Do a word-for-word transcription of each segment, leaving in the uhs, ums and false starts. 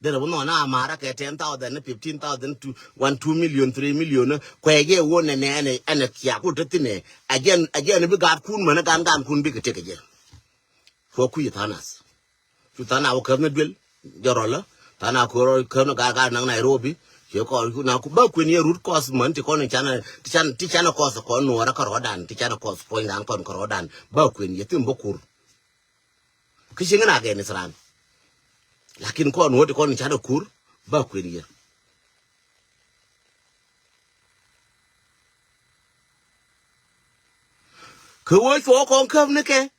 Derɛ bi nhɔn a mara kɛ ten thousand, fifteen thousand, to one, two million, three million. Kuɛ jɛ won nɛ nɛ ɛnɛ, ɛnɛ kia ku te thinɛ. Again, again bi gaat kun mɛnɛ gan gan kun bi kɛ tek jɛ. Fo kui thanas. Cu than a wä käth ni duel jɛ rɔlä. Than a kör käth ni gaa gaa naŋ Nairobi. Ciɛ kɔr cu na ku ba kuën yɛ root cause män ti kɔn ti canɛ, ti canɛ, ti canɛ cause kɔn nuɔrä kärɔɔdan, ti canɛ cause puɔ̱nydan kɔn kärɔɔdan. Ba kuën yɛ thim bä kur. Kä cieŋ in a gɛn Israel. Lakin kɔn wä ti kɔn ti canɛ kur ba kuën yɛ. Kä wä cuɔ kɔn käth ni kɛ.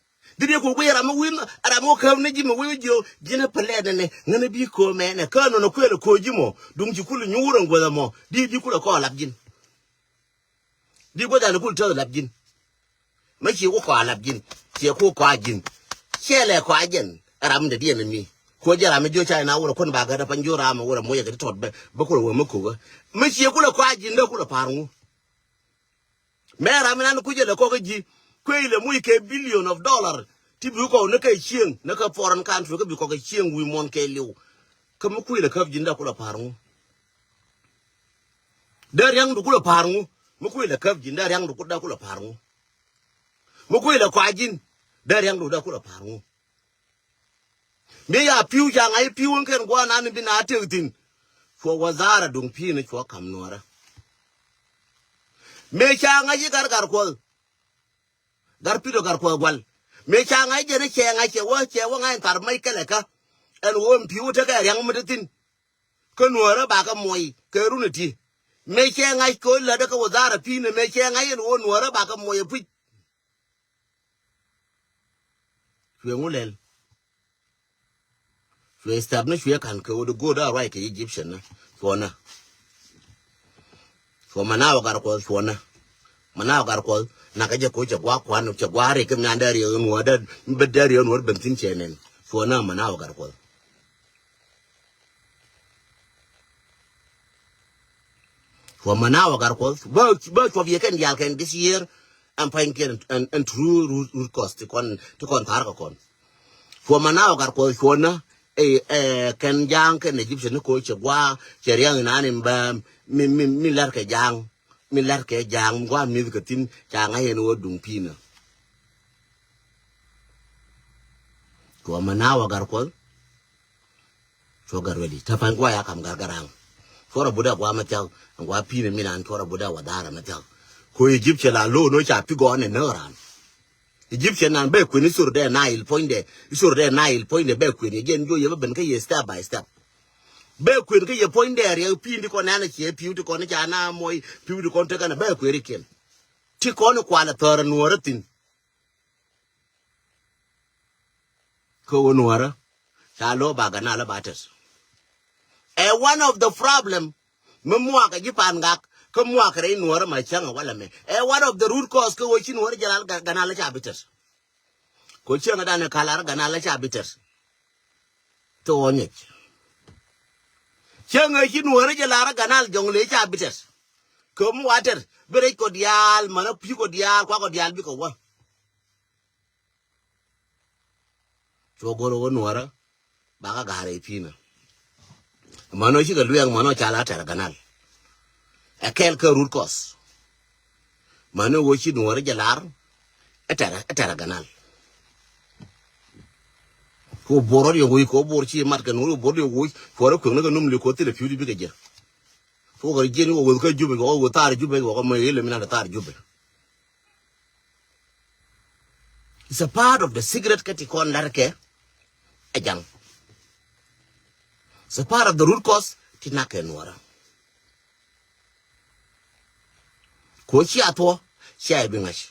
Di di ku guiy ram mi wi̱n, ram mi wä käp ni ji̱ mi wi̱n ji̱, ji̱n ɛ pälɛ nɛnɛ, ŋän ɛ bi ko̱o̱m ɛnɛ, kä nɔnɔ kuël ɛ ko̱o̱m ji̱ mɔ, duŋ ci kulɛ nyuur ɛn guäth ɛmɔ, di ji̱ kulɛ kɔn lap ji̱n. Di guäth ɛn kul tääth lap ji̱n. Mä ci ku kɔn lap ji̱n, ci ku kɔn ji̱n. Cɛ lɛ kɔn jɛn, ram dɛ diɛn mi. Kuɔ jɛ ram mi ji̱ ca na wurɛ kuɔn ba gät ɛ pan ji̱ ram mi wurɛ moc ɛ kɛ ti tɔt bɛ, bä kulɛ wä mi ko̱kä. Mä ci kulɛ kɔn ji̱n dee kulɛ pa̱a̱r ŋu. Mɛ ram inan kucä lɛ kɔk ji̱ kuey lɛ muc kɛ billion of dollar. Ti bi kɔk ni kɛ cieŋ ni kɛ foreign country kä bi kɔk kɛ cieŋ wi̱i̱ muɔ̱n kɛ liw. Kä mi kui̱ lɛ käp ji̱n dee kulɛ pa̱a̱r ŋu? Dee ria̱ŋdu kulɛ pa̱a̱r ŋu? Mi kui̱ lɛ käp ji̱n dee ria̱ŋdu dee kulɛ pa̱a̱r ŋu? Mi kui̱ lɛ kɔak ji̱n dee ria̱ŋdu dee kulɛ pa̱a̱r ŋu? Mi ya pi̱w ca ŋa̱c pi̱w in kɛn gua̱a̱r nan in bi na tëk thi̱n. Cuɔ wä dhaar a duŋ pi̱i̱n cuɔ ka̱m nuɔ̱ɔ̱rä. Mëë ca ŋa̱c i̱ Gat Gatkuɔth. Gat Pi̱tɔr Gatkuɔth gua̱l. Mëë ca ŋa̱c jɛn i̱ cɛ ŋa̱c cɛ wä cɛ wä ŋa̱c in thar mac kɛlɛ kä. Ɛn ɣöö in pi̱w tekɛ ria̱ŋ mi te thi̱n. Kä nuɔ̱ɔ̱rä bakɛ muɔy kɛ run iti. Mëë cɛ ŋa̱c kɛ ɣöö lätdä kä wä dhaar a pi̱i̱n mëë cɛ ŋa̱c ɛn ɣöö nuɔ̱ɔ̱rä bakɛ muɔy ɛ puc. Cuɛ ŋu lɛl. Cuɛ step ni cuɛ ka̱n kɛ wä di go̱o̱r dee ruac kɛ Egyptian ni. Cuɔnä. Cuɔ Manawa Gatkuɔth cuɔnä. Manawa Gatkuɔth nakä jɛ ko̱ cɛ gua̱a̱ kua̱n cɛ gua̱a̱ rik kä mian dee riɛk in wä dee ben thi̱n cɛ nɛn. Cuɔnä Manawa Gatkuɔth. Cuɔ Manawa Gatkuɔth bä, bä cuɔp yɛ kɛn diaal kɛn this year. Ɛn pa̱ny kɛn ɛn, ɛn true root, root cause ti kɔn, ti kɔn tha̱a̱r kɛ kɔn. Cuɔ Manawa Gatkuɔth cuɔnä ɛ, ɛ kɛn ja̱a̱ŋ kɛn Egyptian ni ko̱ cɛ gua̱a̱ cɛ ria̱ŋ inan in bä mi, mi, mi la̱r kɛ ja̱a̱ŋ. Mi la̱r kɛ ja̱a̱ŋ mi gua̱a̱ mi̱th kɛ thi̱n ca ŋa̱c ɛn ɣöö duŋ pi̱i̱nä. Cuɔ Manawa Gatkuɔth. Cuɔ gat ready. Tä pa̱ny gua̱a̱ ya kam gat garaŋ. Cuɔ rɔ butdɛ gua̱a̱ mɛ thia̱k. Ɛn gua̱a̱ pi̱i̱n mi nan cuɔ rɔ butdɛ wä dha̱a̱r mɛ thia̱k. Ko Egyptian la lo̱o̱n wä ca pi̱ gɔɔn ɛ näk raan. Egyptian nan bɛ kuën i̱ sor dɛ Nile puɔ̱nydɛ. I̱ sor dɛ Nile puɔ̱nydɛ bɛ kuën yɛ jɛn juɔc yɛ bä ben kä yɛ step by step. Bɛ kuën kä yɛ puɔ̱nydɛ riɛk pi̱i̱n ti kɔn nɛn a ciɛ pi̱w ti kɔn i̱ ca na muɔy pi̱w ti kɔn tekɛn a bɛ kuën rikiɛn. Ti kɔn i̱ kual ɛ thäär ɛ nuɔ̱ɔ̱rä thi̱n. Kä ɣöö nuɔ̱ɔ̱rä ca lo̱ ba ganal ba tɛt. Ɛ one of the problem mi muakä ji̱ pa̱a̱n gak kä muakä rɛy nuɔ̱ɔ̱rä ma cäŋ ɛ walɛ mɛ. Ɛ one of the root cause kä ɣöö ci nuɔ̱ɔ̱rä jɛ ral ganal ca bi tɛt. Kɛ cäŋ ɛ dan ɛ ka̱l ar ganal ca bi tɛt. Thok ɣɔ̱nyɛc. Cäŋ ɛ ci nuɔ̱ɔ̱rä jɛ lar ganal jɔŋ lëë ca bi tɛt. Kɛ mi wa tɛt bi rɛc kɔ diaal mänä pi̱i̱ kɔ diaal kuak kɔ diaal bikɛ wä. Cuɔ go̱r ɣöö nuɔ̱ɔ̱rä bakä ga̱a̱r ɛ pi̱i̱nä. Mänɔ cikɛ luɛɛŋ mänɔ ca la tɛr ganal. Ɛ kɛl kä root cause. Mänɔ ɣöö ci nuɔ̱ɔ̱rä jɛ lar ɛ tɛr, ɛ tɛr ganal. Kɛ ɣöö bo̱r rɔ̱t yɛ ɣöö kɛ ɣöö bo̱r ci mat kɛ nuɔ̱ɔ̱rä ɣöö bo̱r yɛ ɣöö cuɔrɛ kueŋni kɛ num li kɛ ɣöö thilɛ pi̱w ti bikɛ jɛ. Kɛ ɣöö kɛ jiɛn kɛ ɣöö kä Jubɛ kɛ ɣöö thaar Jubɛ kɛ ɣöö kɛ mɛ ilɛ mi na thaar Jubɛ. It's a part of the secret kä ti kɔn la̱r kɛ ɛ jaŋ. It's a part of the root cause ti nak kɛ nuɔrä. Ko cia thuɔ cia ibi ŋa̱c.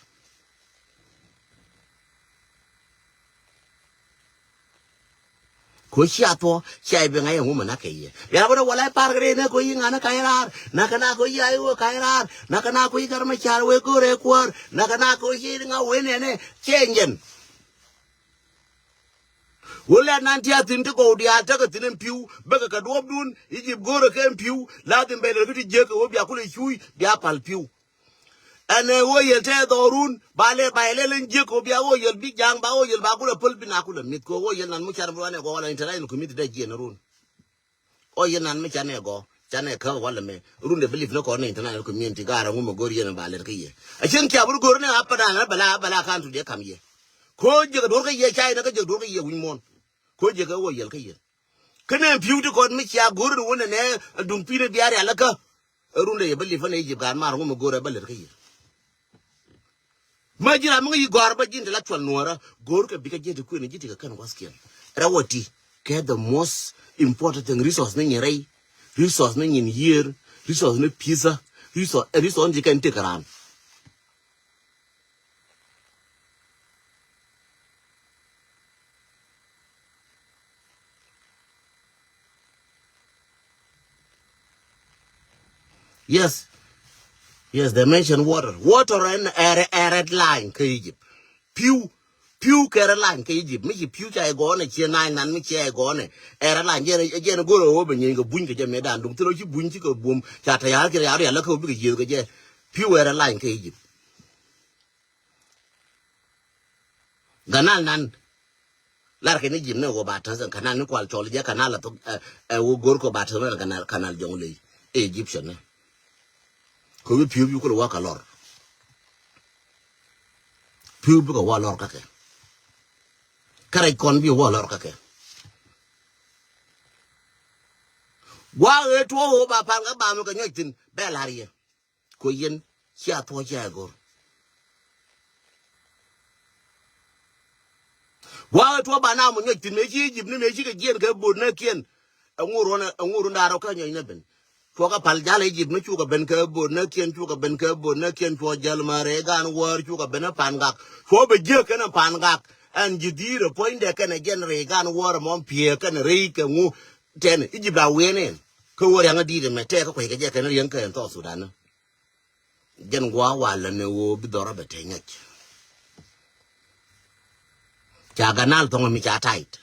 Ko cia thuɔ cia ibi ŋa̱c ɛŋu mɛ nak kɛ yɛ. Bia bä dee wala i̱ par kɛ dee ne ko yi ŋa̱n ka̱c raar. Nak kɛ nak ko yi ay wee ka̱c raar. Nak kɛ nak ko yi kar mɛ car wee go̱o̱r ɛ kuäär. Nak kɛ nak ko yi ŋa̱ wee nɛnɛ. Cie nyɛn. Wä lɛt nan ti a thi̱n ti gɔw diaal tekɛ thi̱n ɛn pi̱w bäkɛ kɛ duɔ̱ɔ̱pdun. Egypt go̱o̱rɛ kɛ ɛn pi̱w. Ladhim bɛ lɛr kä ti jiäk kɛ wä bia kulɛ cuuc bia pal pi̱w. Ɛn ɛ ɣöö yɛl tɛ dhɔrun ba lɛ ba yɛl ɛn jiäk kɛ wä bia ɣöö yɛl bi ja̱a̱ŋ ba ɣöö yɛl ba kulɛ päl bi na kulɛ mi̱th kɛ ɣöö yɛl nan mi car bi wanɛ gɔɔl ɛn tɛ rɛy ni kɛ mi̱th dɛ jiɛn run. Ɔ yɛn nan mi canɛ gɔ, canɛ kä walɛ mɛ. Rundɛ bi lip ni kɔn ni international community, gar ŋu mɛ go̱r yɛn ba lɛt kä yɛ. A cieŋ kia bur go̱r ni apa dan bala, bala kan tu diɛ kam yɛ. Ko jɛ ka duɔr kä yɛ China, kä jɛ duɔr kä yɛ wi̱ny muɔn. Ko jɛ ka wä yɛl kä yɛ. Kä nɛ piu ti kɔn mi cia go̱r ni wun nɛ, duŋ pi ni biar yal kä. Rundɛ yɛ bi lip ni Egypt, gan mar ŋu mɛ go̱r ɛ ba lɛt kä yɛ. Ma ji̱ ram mi ŋäc yi gɔ̱a̱r bä ji̱ intellectual Nuɔ̱ɔ̱rä, go̱o̱r kɛ bikɛ ji̱ ti kuëni ji̱ ti kɛ kɛn waskiɛn. Rɛw ɛ ti kɛ the most important thing, resource ni nyin rɛy, resource ni nyin yiër, resource ni pi̱tha, resource, eh, resource ni ti kɛn tëk raan. Yes. Yes, they mention water. Water ɛn ɛ, ɛ red line kä Egypt. Piu, piu kɛ red line kä Egypt. Mi ci piu ca igɔnɛ, ci Nile nan mi ci igɔnɛ. Ɛ red line, jɛn, jɛn go̱r ɛ wä bɛ nyieeny kɛ buny kɛ jɛ mëë dan duŋ. Thil ɔ ci buny ci kɛ buɔm. Ca tɛ ya̱r kɛ ya̱r yalä kä wä bikɛ yiëth kɛ jɛ. Piu ɛ red line kä Egypt. Canal nan. Lar kɛ ni jim ni wä ba täth, canal ni kual cɔl jɛ canal a thok, eh, eh, wä go̱r kɔ ba täth, canal, canal jɔŋ ley. Eh, Egyptian ni. Kɛ wi̱i̱ pi̱w bi kulɛ wä ka lɔr. Pi̱w bi kɛ wä lɔr kä kɛ. Kärɛc kɔn bi wä lɔr kä kɛ. Gua̱a̱k ëë tuɔɔk ɣöö ba pal kä ba mi kɛ nyɔc thi̱n, bɛ la̱r yɛ. Kɔ yɛn cia thuɔ̱c cia ɛ go̱r. Gua̱a̱k ɛ tuɔ̱ ba na mɔ nyɔc thi̱n mëë ci Egypt ni mëë ci kɛ jiɛn kɛ bo̱o̱t näkiɛn. Ɛŋu ruɔ̱n, ɛŋu ruɔ̱n da̱a̱r ɔ kä nyɔc ni ben. Cuɔkɛ pal jal Egypt ni cukɛ ben kɛ bo̱o̱t näkiɛn, cukɛ ben kɛ bo̱o̱t näkiɛn, cuɔ jäl ma rɛy gan wäär cukɛ ben ɛ pan gak. Cuɔ bɛ jiäk kɛn ɛ pan gak. Ɛn ji̱ dhi̱i̱r ɛ puɔ̱nydɛ kɛn ɛ jɛn rɛy gan wäär ɛ mɔm piëë kɛn ɛ rɛy kɛ ŋu. Tɛn Egypt a wiɛn ɛn. Kä wä riaŋ ɛ di̱i̱t ɛmɛ tɛɛk kä kuec kɛ jɛ kɛn riaŋ kɛ ɛn thɔɔk Sudan ni. Jɛn gua̱a̱k walɛ ni ɣöö bi dhɔrɔ bɛ te nyɔc. Ca canal thɔŋ mi ca tight.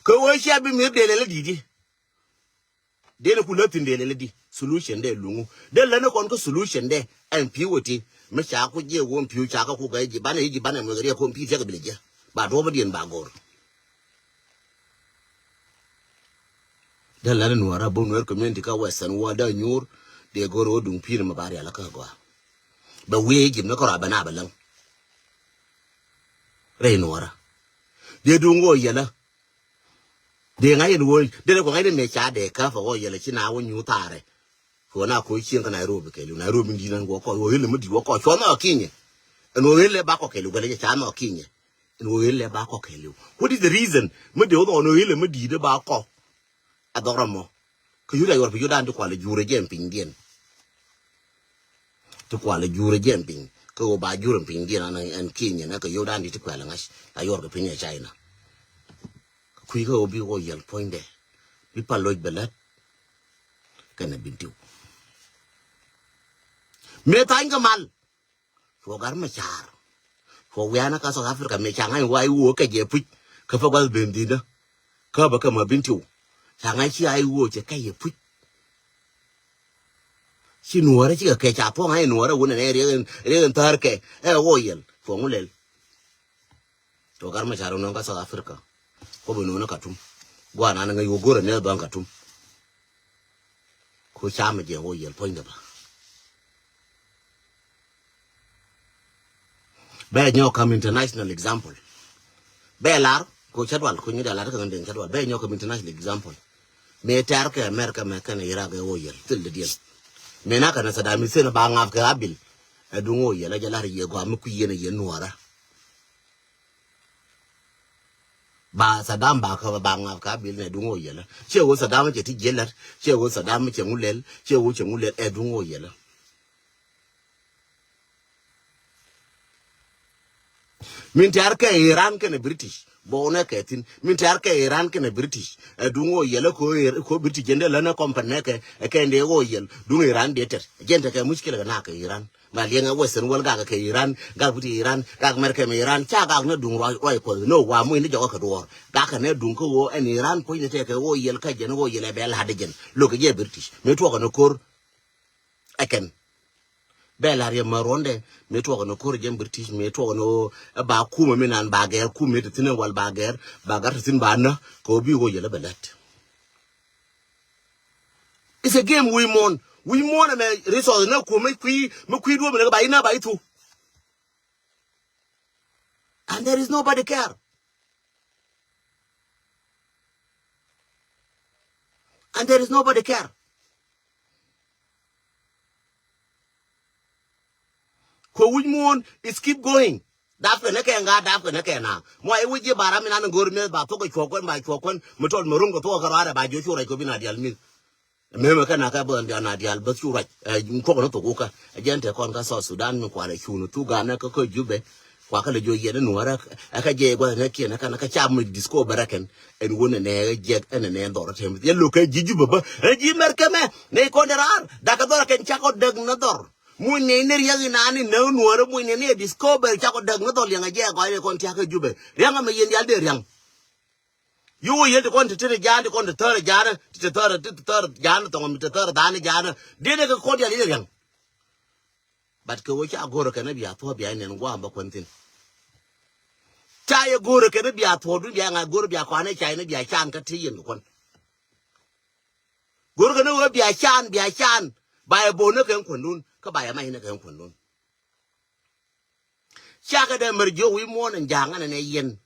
Kä ɣöö cia bi mi̱r dee lɛl i̱ di̱t i̱. Dee ni ku lät thi̱n dee lɛl i̱ di. Solution dee luŋu. Dee lät ni kɔn kä solution dee. Ɛn pi̱w ɛ ti. Mi ca ku jiɛ wä ɛn pi̱w ca kä ku gɛy ji̱ banɛ i̱ ji̱ banɛ muɛk riɛk kɔn pi̱i̱ thia̱k i̱ bi lɛ jiɛ. Ba duɔ̱ɔ̱p i̱ diɛn ba go̱r. Dee lɛn Nuɔ̱ɔ̱rä bo̱o̱ Nuɛr community kä Western world dee nyuur dee go̱r ɣöö duŋ pi̱i̱n mɛ ba rial kä gɔaa. Bɛ wi̱i̱ ji̱ mi kɔrɔ a bɛ na bɛ läŋ. Rɛy Nuɔ̱ɔ̱rä dee duŋ ɣöö yɛlä. Dee ŋa̱c in ɣöö dee rɛ kɔ ŋa̱c in mëë ca dee käp ɛ ɣöö yɛlä ci na wä nyuur thaarɛ. Kɛ ɣöö na koc cieŋ kä Nairobi kɛɛliw, Nairobi in di̱t ɛn wä kɔc ɣöö ɣil mi di̱t wä kɔc cuɔ nhɔk kinyɛ. Ɛn ɣöö ɣil ɛ ba kɔk kɛɛliw kɛlɛ jɛ ca nhɔk kinyɛ. Ɛn ɣöö ɣil ɛ ba kɔk kɛɛliw. What is the reason mi dee wä dhɔk ɛn ɣöö ɣil mi di̱t ɛ ba kɔk? Ɛ dhɔk ram mɔ. Kä yut a yuɔr pi yut dan ti kual ɛ jur ɛ jɛ ɛn pinydiɛn. Ti kual ɛ jur ɛ jɛ ɛn piny. Kä ɣöö ba jur ɛn pinydiɛn an ɛn kinyɛ nɛ kɛ yut dan ti ti kual ɛ ŋa̱c. A yuɔr kɛ piny ɛ China. Kä kui̱ kä ɣöö bi ɣöö yɛl puɔ̱nydɛ. Bi pal loc bɛ lät. Kɛnɛ Bintiu. Mëë thany kɛ mal. Cuɔ gar mɛ car. Cuɔ wianä kä South Africa mëë ca ŋa̱c wa iwuɔ kɛ jɛ puc. Kä pɛ guath ben dhi̱nä. Kä bä kɛ ma Bintiu. Ca ŋa̱c ci a iwuɔ cɛ kɛ jɛ puc. Ci Nuɔ̱ɔ̱rä cikɛ kɛ ca thuɔ̱ŋ a inuɔ̱ɔ̱rä wunɛ nɛ riɛk in, riɛk in thäär kɛ. Ɛ ɣöö yɛl. Cuɔ ŋu lɛl. Cuɔ gar mɛ car wä nööŋ kä South Africa. Kɔ bä nööŋ kä Katum. Guanan ŋäc wä go̱rä nɛ bäŋ Katum. Ko cam jɛ wä yɛl puɔ̱nydɛ bä. Bɛ nyɔk kam international example. Bɛ lar ko cɛ dual ko nyi da lar kä ŋändɛn cɛ dual. Bɛ nyɔk kam international example. Mëë tɛr kɛ America mɛ kɛnɛ Iraq ɛ wä yɛl thil dɛ diɛn. Mëë na kɛnɛ Saddam Hussein ba ŋa̱p kɛ Abil. Ɛ duŋ wä yɛl ɛ jɛ lar yɛ gɔaa mi kui̱ yɛn ɛ yɛn Nuɔ̱ɔ̱rä. Ba Saddam ba kä ba ŋa̱p kä Abil nɛ duŋ wä yɛlä. Ciɛ wä Saddam cɛ ti jiɛ lät. Ciɛ wä Saddam cɛ ŋu lɛl. Ciɛ wä cɛ ŋu lɛl ɛ duŋ wä yɛlä. Min tɛr kɛ Iran kɛnɛ British. Bɔw nɛ kɛ thin. Min tɛr kɛ Iran kɛnɛ British. Ɛ duŋ wä yɛlä ko Ir-, ko British jɛn dee länɛ company nɛ kɛ. Ɛ kɛn dee wä yɛl. Duŋ Iran dee tɛr. Jɛn tɛ kɛ mushkila kɛ na kɛ Iran. Ma liɛŋɛ Western world gak kɛ Iran, gak bi ti Iran, gak America mɛ Iran, ca gak ni duŋ ruac, ruac kuɔth. No, wa muc ni jɔkä kɛ duɔɔr. Gak kɛ ni duŋ kä ɣöö ɛn Iran puɔ̱ny ni tɛkɛ ɣöö yɛl kä jɛn ɣöö yɛl ɛ bɛ la̱t jɛn. Lo̱k kɛ jɛ British. Mi tuɔkɛ ni ko̱r ɛ kɛn. Bɛ la̱t yɛ mär ruɔ̱ndɛ. Mi tuɔkɛ ni ko̱r jɛn British. Mi tuɔkɛ ni ɣöö ɛ ba kumɛ mi nan ba gɛr kumɛ ti thi̱n ɛ wal ba gɛr. Ba gar ti thi̱n ba nä. Kɛ ɣöö bi ɣöö yɛl ɛ bɛ la̱t. It's a game wi̱i̱ muɔ̱ɔ̱n. Wi̱i̱ muɔ̱ɔ̱n ɛmɛ resource ni kuɔ̱ mi kui̱, mi kui̱ duɔ̱ɔ̱p mi ni kɛ ba inä ba ithu. And there is nobody care. And there is nobody care. Kuɛ wi̱c muɔ̱ɔ̱n is keep going. Dap kɛn kɛ ŋa, dap kɛn kɛ na. Mɔ i̱ wi̱c ji̱ bara mi nan go̱r mi̱eth ba thok kɛ cuɔk kuɛn, ba cuɔk kuɛn. Mi tɔl mi run kɛ thok kɛ rɔarɛ ba jiɔ cu rɛc kɛ bi na dial mi̱th. Meme kɛ na kɛ bä na dial bä cu rɛc. Ɛ, mi cuɔk ni thok wä kä. Ɛ jɛn te kɔn kä South Sudan mi kualɛ cun thuk ganɛ kä kä Jubɛ. Kua kä lɛ jiɔ yɛn ni nuɔrɛ. Ɛ kä jɛ gua̱th ni kiɛn ɛ kä na kä ca mi discover ɛ kɛn. Ɛn wun ɛnɛ ɛ jɛk ɛn ɛnɛ dhɔr ɛ tɛm. Yɛ lo̱k ɛ ji̱ Jubɛ bä. Ɛ ji̱ Mɛrkɛ mɛ. Nɛ kɔn dɛ raar. Dak ɛ dhɔr ɛ kɛn cakɔ däk ni dhɔr. Muc ni ni riɛk inani ni nuɔrɛ, muc ni ni discover cakɔ däk ni dhɔr liɛŋ a jɛ a gɔc ni kɔn tiakä Jubɛ. Riaŋ amɛ yɛn dial dee riaŋ. Yo̱o̱ yɛn ti kɔn ti tiri ja̱a̱n, ti kɔn ti thäär ja̱a̱n, ti ti thäär, ti ti thäär ja̱a̱n, thɔŋ mi ti thäär dha̱a̱n ja̱a̱n. Dee ni kɛ kɔn dial yɛn riaŋ. But kɛ wee ca go̱o̱rä kɛn bia thuɔ̱ɔ̱ bia nɛn gua̱a̱m bä kuɛn thi̱n. Ca yɛ go̱o̱rä kɛn bia thuɔ̱ɔ̱dun bia ŋa̱ go̱o̱rä bia kɔanɛ ca yɛn bia can kä ti yɛn kɛ kuɛn. Go̱o̱rä kɛn wee bia can, bia can. Ba yɛ bo̱o̱n ni kɛn kuɛndun, kä ba yɛ mac ni kɛn kuɛndun. Cakɛ dee mɛr jiök wi̱i̱ muɔ̱ɔ̱n ɛn ja̱a̱ŋ ɛn ɛn ɛ yɛn.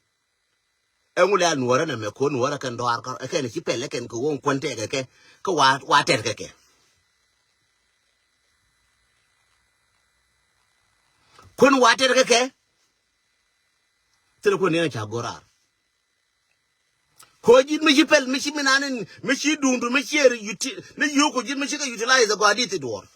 Ɛŋu lɛ a nuɔ̱ɔ̱rä nɛ mɛ ko̱n nuɔ̱ɔ̱rä kɛn dɔaar kɔr ɛ kɛn ci pɛl ɛ kɛn kɛ woŋ kuɔn tɛkɛ kɛ kä wa wa tɛt kɛ kɛ. Kuɔn wa tɛt kɛ kɛ. Thilɛ kuɔn nɛn ca go̱raar. Ko ji̱n mi ci pɛl mi ci mi nanin mi ci duŋdu mi ci ri yuti ni yio̱w ko ji̱n mi ci kɛ utilize gɔaa di̱t i̱ duɔ̱ɔ̱r.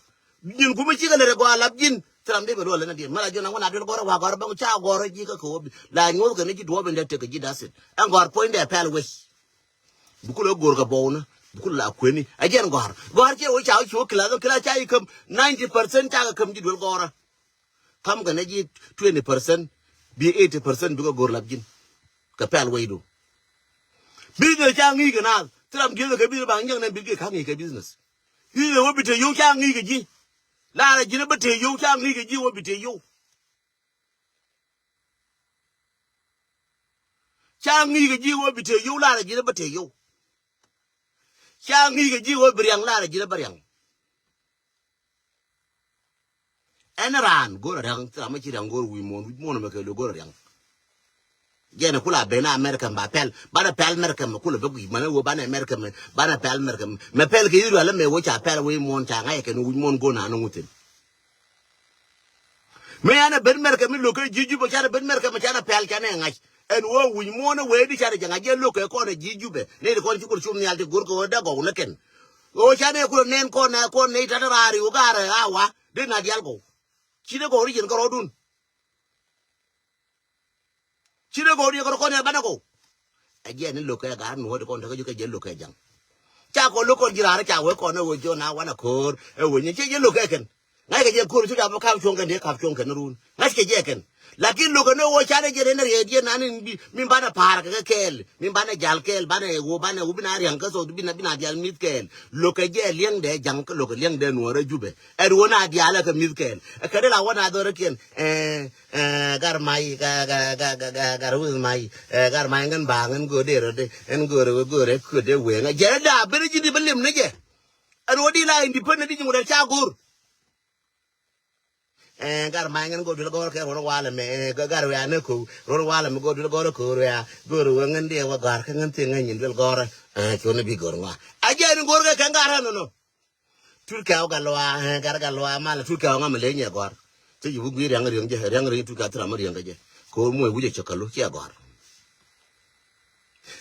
Ji̱n ku mi ci kɛ lɛ rɛ gɔaa lap ji̱n. Thil ram dee bɛ luɔl lɛ na diɛn mɛ la ji̱n na ŋuɔ̱n a duel gɔrɛ wa gɔrɛ bäŋ ca gɔrɛ ji̱ kä kɛ wä bi la nyuɔ̱th kɛ ni ji̱ duɔ̱ɔ̱p in dee tek kɛ ji̱ da̱th it ɛn gɔaar puɔ̱ny dee pɛl wec. Bi kulɛ go̱o̱r kɛ bɔw ni bi kulɛ la kueni a jɛn gɔaar gɔaar ciɛ wec ca wä ci wä kilath kilath ca yi käm ninety percent ca kɛ käm ji̱ duel gɔrɛ. Tham kɛ nɛ ji̱ twenty percent bi eighty percent bikɛ go̱r lap ji̱n. Kɛ pɛl wecdu. Business ca ŋi̱i̱c kɛ naath thil ram dieth kɛ business ba ŋi̱i̱c nɛ bi kɛ ka̱ŋ ŋi̱i̱c kɛ business. Business wä bi te yio̱w ca ŋi̱i̱c kɛ ji̱. Laarɛ ji̱n bä te yio̱w ca ŋi̱i̱c kɛ ji̱ wä bi te yio̱w. Ca ŋi̱i̱c kɛ ji̱ wä bi te yio̱w laarɛ ji̱n bä te yio̱w. Ca ŋi̱i̱c kɛ ji̱ wä bi riaŋ laarɛ ji̱n bä riaŋ. Ɛn raan go̱r a riaŋ thil ram mi ci riaŋ go̱r wi̱i̱ muɔ̱ɔ̱n wi̱i̱ muɔ̱ɔ̱n mɛ kɛ lo go̱r a riaŋ. Jɛn kula ben America ba pɛl banɛ pɛl America mɛ kula bɛ gui̱ mɛnɛ wä banɛ America mɛ banɛ pɛl America mɛ mɛ pɛl kɛ Israel mɛ wä ca pɛl wi̱i̱ muɔ̱ɔ̱n ca ŋa̱c kɛn wi̱i̱ muɔ̱ɔ̱n go̱r na ni ŋuthin. Mi ɛn ɛ ben America mi lo̱k kä ji̱ Jubɛ canɛ ben America mɛ canɛ pɛl canɛ ŋa̱c. Ɛn wä wi̱i̱ muɔ̱ɔ̱n ɛ wee di canɛ jɛ ŋa̱c jɛ lo̱k kɛ kɔn ɛ ji̱ Jubɛ ni ti kɔn ci kul cum nhial ti go̱r kɛ wä dee gɔw ni kɛn. Ɣöö canɛ kulɛ nɛn kɔn ɛ kɔn ni tat raar i̱ wä gaarɛ a wa dee na dial gɔw. Ci dee gɔw ri jɛn kärɔɔdun. Ci dee gɔw ri jɛn kärɔɔd kɔn ɛ banɛ gɔw. Ɛ jiɛn ni lo̱k kɛ gaar nuɔ̱ɔ̱d kɔn tekɛ ji̱ kɛ jiɛn lo̱k kɛ ja̱ŋ. Ca kɔn lo̱k kɔn ji̱ raar ca wee kɔn ɛ wee jiɔn a wanɛ ko̱o̱r ɛ wee nyi ci jiɛn lo̱k kɛ kɛn. Ŋa̱ckɛ jɛ ko̱r cu ca bä kap cuɔ̱ŋ kɛn dee kap cuɔ̱ŋ kɛn run. Ŋa̱ckɛ jɛ kɛn. Lakin lo̱kɛ ni ɣöö canɛ jɛ rɛn riɛɛt yɛn nan in bi min banɛ pa̱a̱r kɛ kɛ kɛɛl min banɛ jal kɛɛl banɛ ɣöö banɛ ɣöö bi na ria̱ŋ kä thoth bi na bi na dial mi̱th kɛɛl. Lo̱kɛ jɛ liɛŋdɛ ja̱ŋ kä lo̱kɛ liɛŋdɛ nuɔ̱ɔ̱rä Jubɛ. Ɛn ɣöö na dialɛ kɛ mi̱th kɛɛl ɛ kɛ dee la wä na dhɔrä kiɛn. Ɛ, ɛ, gar may gar, gar, gar, gar, gar, gar wi̱th may. Ɛ, gar may ŋän ba ŋän go̱o̱r dee rɔ dee ŋän go̱o̱r go̱o̱r ɛ kuet dee weŋ ɛ jɛ da ben ji̱ di bä lim ni jɛ. Ɛn ɣöö di la independent di ji̱ ŋut ɛ ca go̱o̱r. Ɛ, gar mac ŋän go̱o̱r duel gɔ̱rä kɛ ruɔ̱n walɛ mɛ, ɛ, gar wia ni ko̱w ruɔ̱n walɛ mɛ go̱o̱r duel gɔ̱rä ko̱o̱r wia go̱o̱r wä ŋän diɛ wä gar kä ŋän thiɛ ŋän nyin duel gɔ̱rä. Ɛ, cuɔ̱n i̱ bi go̱r ŋɔa a jiɛn go̱o̱r kɛ kɛn gar ran nɔnɔ. Tut kɛw gat luaa, ɛ, gar gat luaa malɛ tut kɛw ŋa mɛ leny ɛ gɔ̱r. Ti ji̱ wä gui̱i̱r riaŋ riaŋ jɛ riaŋ riaŋ tut kɛw thil ram riaŋ kɛ jɛ ko̱o̱r muɔc wi̱c ɛ cɛ kɛ lo̱ ciɛ gɔ̱r.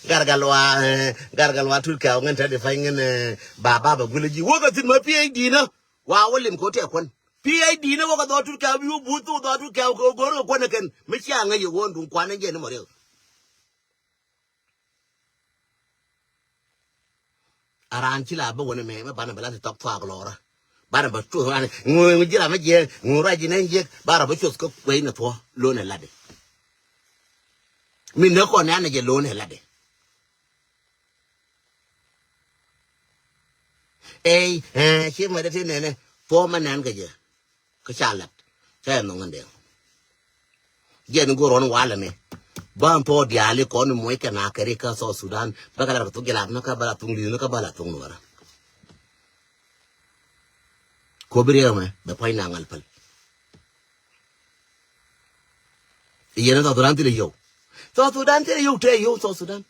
Gar gat luaa, ɛ, gar gat luaa tut kɛw ŋän te di pay ŋän, ɛ, ba ba ba guil ji̱ wä kɛ thil ma P H D nä. Wa wä lim ko̱ tɛk kuän. P H D ni wä kɛ dhɔr tut kɛ wi̱i̱ wä buth thok dhɔr tut kɛ wä kɛ wä go̱r kɛ kuän ɛ kɛn mi cia ŋäc yɛ wä duŋ kuan ni jɛ ni mɔ riɛk. A raan ci la bä wä ni mɛ mɛ banɛ bɛ la ti thɔk thuak lɔrä. Banɛ bɛ tuth rani ŋu ji̱ ram mi jiɛ ŋu ruac ji̱ nɛn jiɛk banɛ bɛ cuth kä kuec ni thuɔ lo̱n ɛ latdɛ. Mi nä kɔn ni anɛ jɛ lo̱n ɛ latdɛ. Ey, ɛ, ci mɛ dee ti nɛnɛ thuɔ̱ɔ̱mɛ nɛn kɛ jɛ. Kä ca lat ca yɛ nhɔŋ in dee. Jɛ ni go̱r ɣɔn walɛ mɛ. Ban thuɔ̱ɔ̱ diaali kɔn ni muɔc kɛ na kɛ ri kä South Sudan bä kɛ lat kɛ thuk jɛ lat ni kä bä lat thuk li̱th ni kä bä lat thuk nuɔrä. Ko bi riɛk ɛmɛ bɛ pua̱ny na ŋal päl. Yɛn South Sudan thilɛ yio̱w. South Sudan thilɛ yio̱w, tɛ yio̱w South Sudan.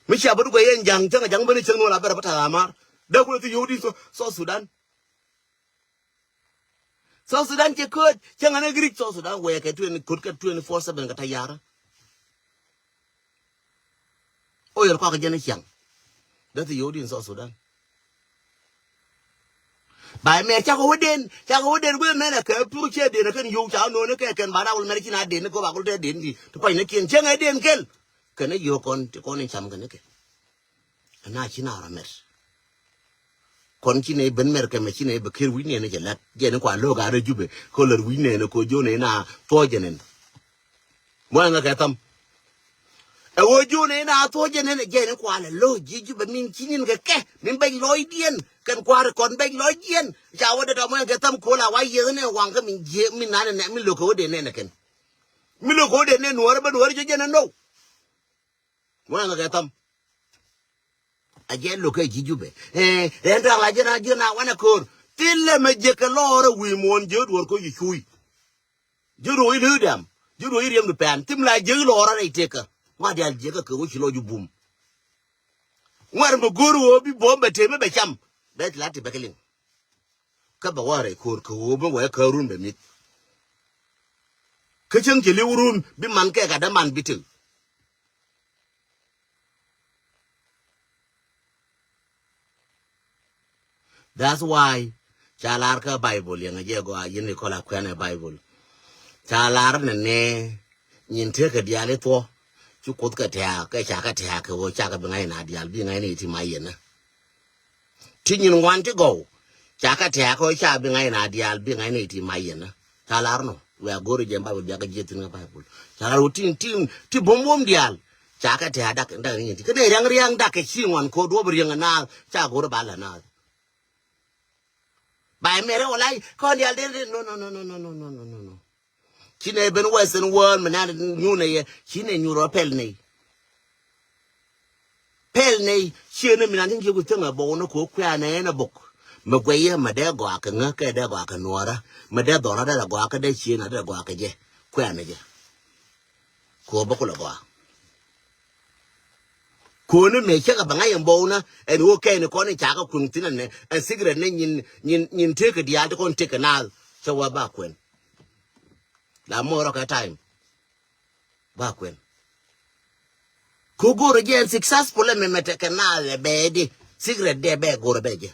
Mi cia bä duk ɛ yɛn ja̱ŋ, cäŋ a ja̱ŋ bä ni cäŋ ni wä la bɛr bä ta̱th amar. Dee kulɛ thi yio̱w di South Sudan. South Sudan cɛ kööt, cäŋ a ni giric South Sudan wɛɛ kɛ twenty, kööt kɛ twenty four seven kɛ ta̱ ya̱rä. O yɛr kɔak jɛn i̱ ciaŋ. Dee thi yio̱w di in South Sudan. Ba mɛr cakɔ wä den, cakɔ wä den guiɛ mɛn ɛ kɛ pur cɛ den ɛ kɛn yio̱w ca no̱o̱n ɛ kɛ kɛn ba na wul mɛr ci na den ɛ kɛ ba kul tɛ den di ti kuany ni kiɛn cäŋ ɛ den kɛl. Kɛn ɛ yio̱w kɔn ti kɔn in cam kɛn ɛ kɛ. Ɛ na ci na rɔ mɛr. Kɔn ci nɛ ben mɛr kɛmɛ ci nɛ bɛ ker wi̱c nɛn cɛ lat jɛn kua lo̱k a rɛ Jubɛ ko lär wi̱c nɛn ko jo nɛ na thuɔcɛ nɛn. Muaŋ kɛ tham. Ɛ ɣöö jo nɛ na thuɔcɛ nɛn jɛn kua lɛ lo̱k ji̱ Jubɛ min ci nyin kɛ kɛ min bɛc lɔcdiɛn kɛn kua̱r kɔn bɛc lɔcdiɛn. Ca wä dee tɔ muaŋ kɛ tham ko̱l a wa yieth nɛ waŋ kä min jiɛ min nanɛ nɛ min lo̱k kɛ wä dee nɛn kɛn. Min lo̱k kɛ wä dee nɛn nuɔ̱ɔ̱rä bä nuɔ̱ɔ̱rä jɛ jɛn ɛ no̱w. Muaŋ kɛ tham. A jɛ lo̱k kɛ ji̱ Jubɛ. Ɛ rɛn tɔ̱ la jɛn a ji̱ na wanɛ ko̱r. Thilɛ mɛ jɛ kɛ lɔɔr ɛ wi̱i̱ muɔ̱ɔ̱n ji̱ duɔ̱ɔ̱r ko̱ ji̱ cuuy. Ji̱ duɔ̱ɔ̱r i̱ lääk dɛm. Ji̱ duɔ̱ɔ̱r i̱ riɛm di pɛn. Thim la ji̱ lɔɔr a rɛy tekä. Ŋuat diaal ji̱ kɛ kɛ wä ci lɔc jɛ bum. Ŋuat mɛ go̱o̱r ɣöö bi buɔ̱m bɛ tëë mi bɛ cam. Bɛ ti la ti bɛ kɛ liŋ. Kä bɛ wä rɛy ko̱r kɛ ɣöö mi wɛ kä run bɛ mi̱th. Kä cäŋ cɛ li̱w run bi man kɛ gat däman bi tëk. That's why ca lar kä Bible yɛn a jɛ gɔaa yɛn i kɔla kuɛn ɛ Bible. Ca lar nɛ nɛ nyin tekɛ diaal i thuɔ ci Kuoth kɛ tɛ̈ɛ̈k kɛ ca kɛ tɛ̈ɛ̈k kɛ ɣöö cakɛ bi ŋa̱c na diaal bi ŋa̱c ni ti ma yɛn. Ti nyin ŋuan ti gɔw ca kɛ tɛ̈ɛ̈k kɛ ɣöö ca bi ŋa̱c na diaal bi ŋa̱c ni ti ma yɛn. Ca lar nɔ wɛ a go̱r jɛ Bible biakɛ jiɛ thin kä Bible. Ca lar wä tin tin ti bom bom diaal ca kɛ tɛ̈ɛ̈k dak dak ni nyin ti kɛ nɛ riaŋ riaŋ dak kɛ ci ŋuan ko duɔp riaŋ naath ca go̱r ba la naath. Ba mɛrɛ wä lai kɔn diaal den den no no no no no no no no no no. Ci nɛ ben Western world mi nan nyun nɛ yɛ ci nɛ nyun rɔ pɛl nɛ. Pɛl nɛ ci nɛ mi nan tin jiɛ ku thäŋ a bɔk nɛ ko kuɛ nɛ nɛ bɔk. Mɛ guɛ yɛ mɛ dee gɔa kɛ ŋä kɛ dee gɔa kɛ nuɔrä mɛ dee dhɔrä dee gɔa kɛ dee ci nɛ dee gɔa kɛ jɛ kuɛ nɛ jɛ. Ko bä kulɛ gɔaa. Koni mëë cäkɛ bɛ ŋa̱c ɛn bɔw nä ɛn ɣöö kɛn kɔn in ca kɛ kuŋ thi̱n ɛn ɛ secret ni nyin nyin nyin tëëkɛ diaal ti kɔn tëëkɛ naath. Cä wä ba kuɛn. La mɔɔr ɔ kɛ time. Ba kuɛn. Ko go̱o̱rä jɛ ɛn successful ɛmɛ mɛ tekɛ naath ɛ bɛɛdi. Secret dɛ bɛ go̱o̱rä bɛ jɛ.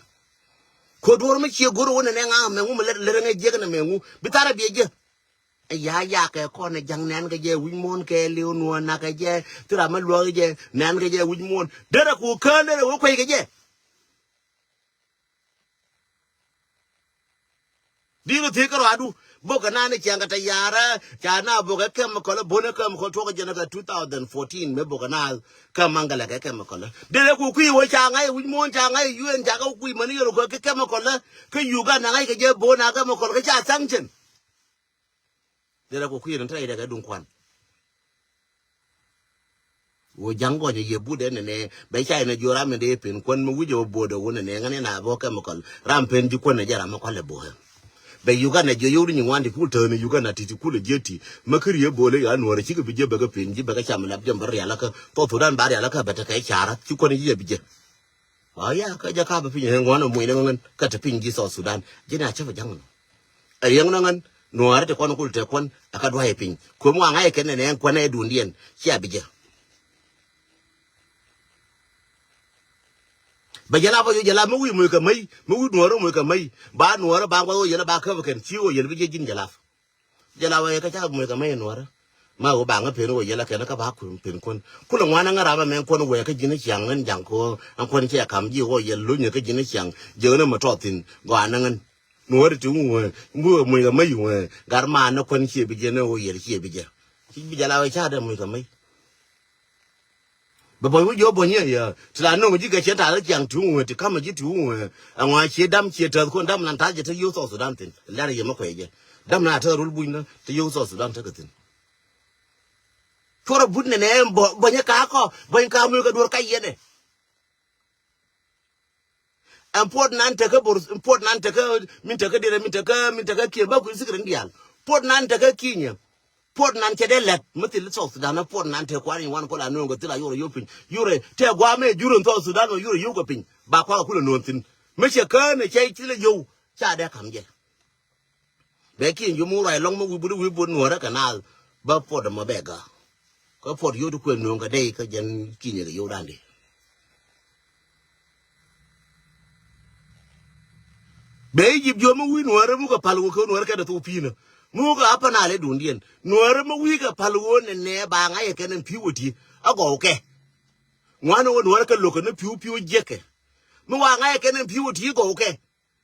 Ko duɔ̱ɔ̱r mi cie go̱o̱rä wä nɛ nɛ ŋa̱a̱ mɛ ŋu mɛ lät lät ŋɛ jiäk nɛ mɛ ŋu bi tharɛ biɛ jɛ. Ya ya kɛ kɔn ɛ ja̱ŋ nɛn kɛ jɛ wi̱c muɔ̱ɔ̱n kɛ liw nuɔ̱ɔ̱n na kɛ jɛ thira mɛ luɔk jɛ nɛn kɛ jɛ wi̱c muɔ̱ɔ̱n derɛ ku kään derɛ wä kuec kɛ jɛ. Di̱i̱r thiec kä ruadu bok kɛ naan ni ciaŋ kɛ tɛ ya̱rä ca na bok kɛ chemical bone chemical tuɔk kɛ jɛn kɛ two thousand fourteen mɛ bok kɛ na kɛ maŋgɛlɛ kɛ chemical derɛ ku kui̱ wä ca ŋa̱c wi̱c muɔ̱ɔ̱n ca ŋa̱c yuen ca kɛ kui̱ mani yɛn kɛ chemical kɛ Uganda ŋa̱c kɛ jɛ bone a chemical kɛ ca sanction. Derɛ ku kui̱ ni tɛrɛ idɛ kɛ duŋ kuan. Wä ja̱ŋ gɔnyɛ yɛ budɛ nɛnɛ bɛ ca inɛ jiö ram in dee pen kuän mi wi̱cɛ wä bodɛ wä nɛnɛ ŋän in a bä chemical ram pen ji̱ kuän ɛ jɛ ram mi kualɛ bo̱o̱. Bɛ Uganda jiö yio̱w di nyi ŋuan ti kul tääni Uganda ti ti kulɛ jiɛ ti mi kä riee bo̱o̱lɛ ya nuɔ̱ɔ̱rɛ cikɛ bi jiɛ bɛ kɛ pen ji̱ bɛ kɛ cam lap jɛ bä rialikä South Sudan ba rialikä bɛ tekɛ carä ci kuän ji̱ jɛ bi jɛ. Ɔ ya kä jɛ kapɛ piny ɛ ŋuan ɛ mucnɛ ŋän kä te piny ji̱ South Sudan ji̱n a cä bɛ ja̱ŋ nɔ. Ɛ riɛŋ nɔ ŋän nuɔɔrɛ te kɔn kul te kuän ɛ kä dua̱c ɛ piny kuäm waŋ a yɛ kɛn nɛ nɛ kuän ɛ duundiɛn cia bi jɛ. Bɛ jɛ lap ɔ yo̱ jɛ lap mi wi̱i̱ moc kɛ mäc mi wi̱i̱ nuɔɔrɛ moc kɛ mäc ba nuɔɔrɛ ba ŋuath ɣöö yɛn ɛ ba käp ɛ kɛn ci ɣöö yɛn bi jɛ ji̱n jɛ lap. Jɛ la wee kä cakɛ moc kɛ mec nuɔrä. Ma wee ba ŋä pen wee yɛl a kɛn kä ba kui̱ pen kuän kulɛ ŋuan ŋä ram ɛmɛ kuän wee kä ji̱n ciaŋ ŋän jaŋ ko ɛn kuän ciɛ kam ji̱ wee yɛl lunyɛ kä ji̱n ciaŋ ji̱ ŋän mɛ tɔth thi̱n gɔaa ni ŋän. Nuɔrä ti wee mi wee moc kɛ mec wee gat ma ni kuän ciɛ bi jɛ ni wee yɛl ciɛ bi jɛ. Ci bi jɛ la wee ca dee moc kɛ mec. Bɛ buɔ̱ny wi̱c jiɔ buɔ̱ny yɛ yɛ ti la no̱ŋ ji̱ kɛ cien tath kä ciaŋ ti wuŋ wee ti ka̱mä ji̱ ti wuŋ wee. Ɛŋɔ a cie dam cie täth kuɔn dam lan tath jɛ te yio̱w South Sudan thi̱n lɛr yɛ mɛ kuɛy jɛ. Dam na te rul buny na te yio̱w South Sudan tekɛ thi̱n. Cuɔrɛ but nɛnɛ buɔ̱nyɛ ka kɔ buɔ̱ny ka muc kɛ duɔ̱r ka yɛnɛ. Ɛn puɔt nan tekä bor, puɔt nan tekä, min tekä dirɛ, min tekä, min tekä kiɛ ba kui̱ sikrin diaal. Puɔt nan tekä kinyɛ. Puɔt nan cɛ dee lɛt mi thil South Sudan, puɔt nan te kuan in wan kɔla no̱o̱ŋ kɛ thil a yurɛ yop piny. Yurɛ te guamɛ jurɛ South Sudan mɛ yurɛ yop kɛ piny. Ba kuak kulɛ no̱o̱ŋ thin. Mi cɛ kään cɛ thil a yop ca dee kam jɛ. Bɛ kiɛn ji̱ muk ruac lɔŋ mi wi̱i̱ but wi̱i̱ but nuɔ̱ɔ̱rä kɛ naath. Bä puɔt ɛmɔ bɛ gä. Kä puɔt yot kuën nööŋ kɛ dee kä jɛn kinyɛ kɛ yot andi. Bɛ Egypt jiɔ mi wi̱i̱ nuɔ̱ɔ̱rä muk kɛ pal wä kɛ nuɔ̱ɔ̱rä kɛ dee thok pi̱i̱nä. Muk kɛ apä naalɛ duundiɛn. Nuɔ̱ɔ̱rä mi wi̱i̱ kɛ pal wä nɛ nɛ ba ŋa̱c kɛ kɛn ɛn pi̱i̱ wä ti. A gɔw kɛ. Ŋuan wä nuɔ̱ɔ̱rä kɛ lo̱kɛ ni pi̱i̱ pi̱i̱ jiɛkɛ. Mi wa ŋa̱c kɛ kɛn ɛn pi̱i̱ wä ti gɔw kɛ.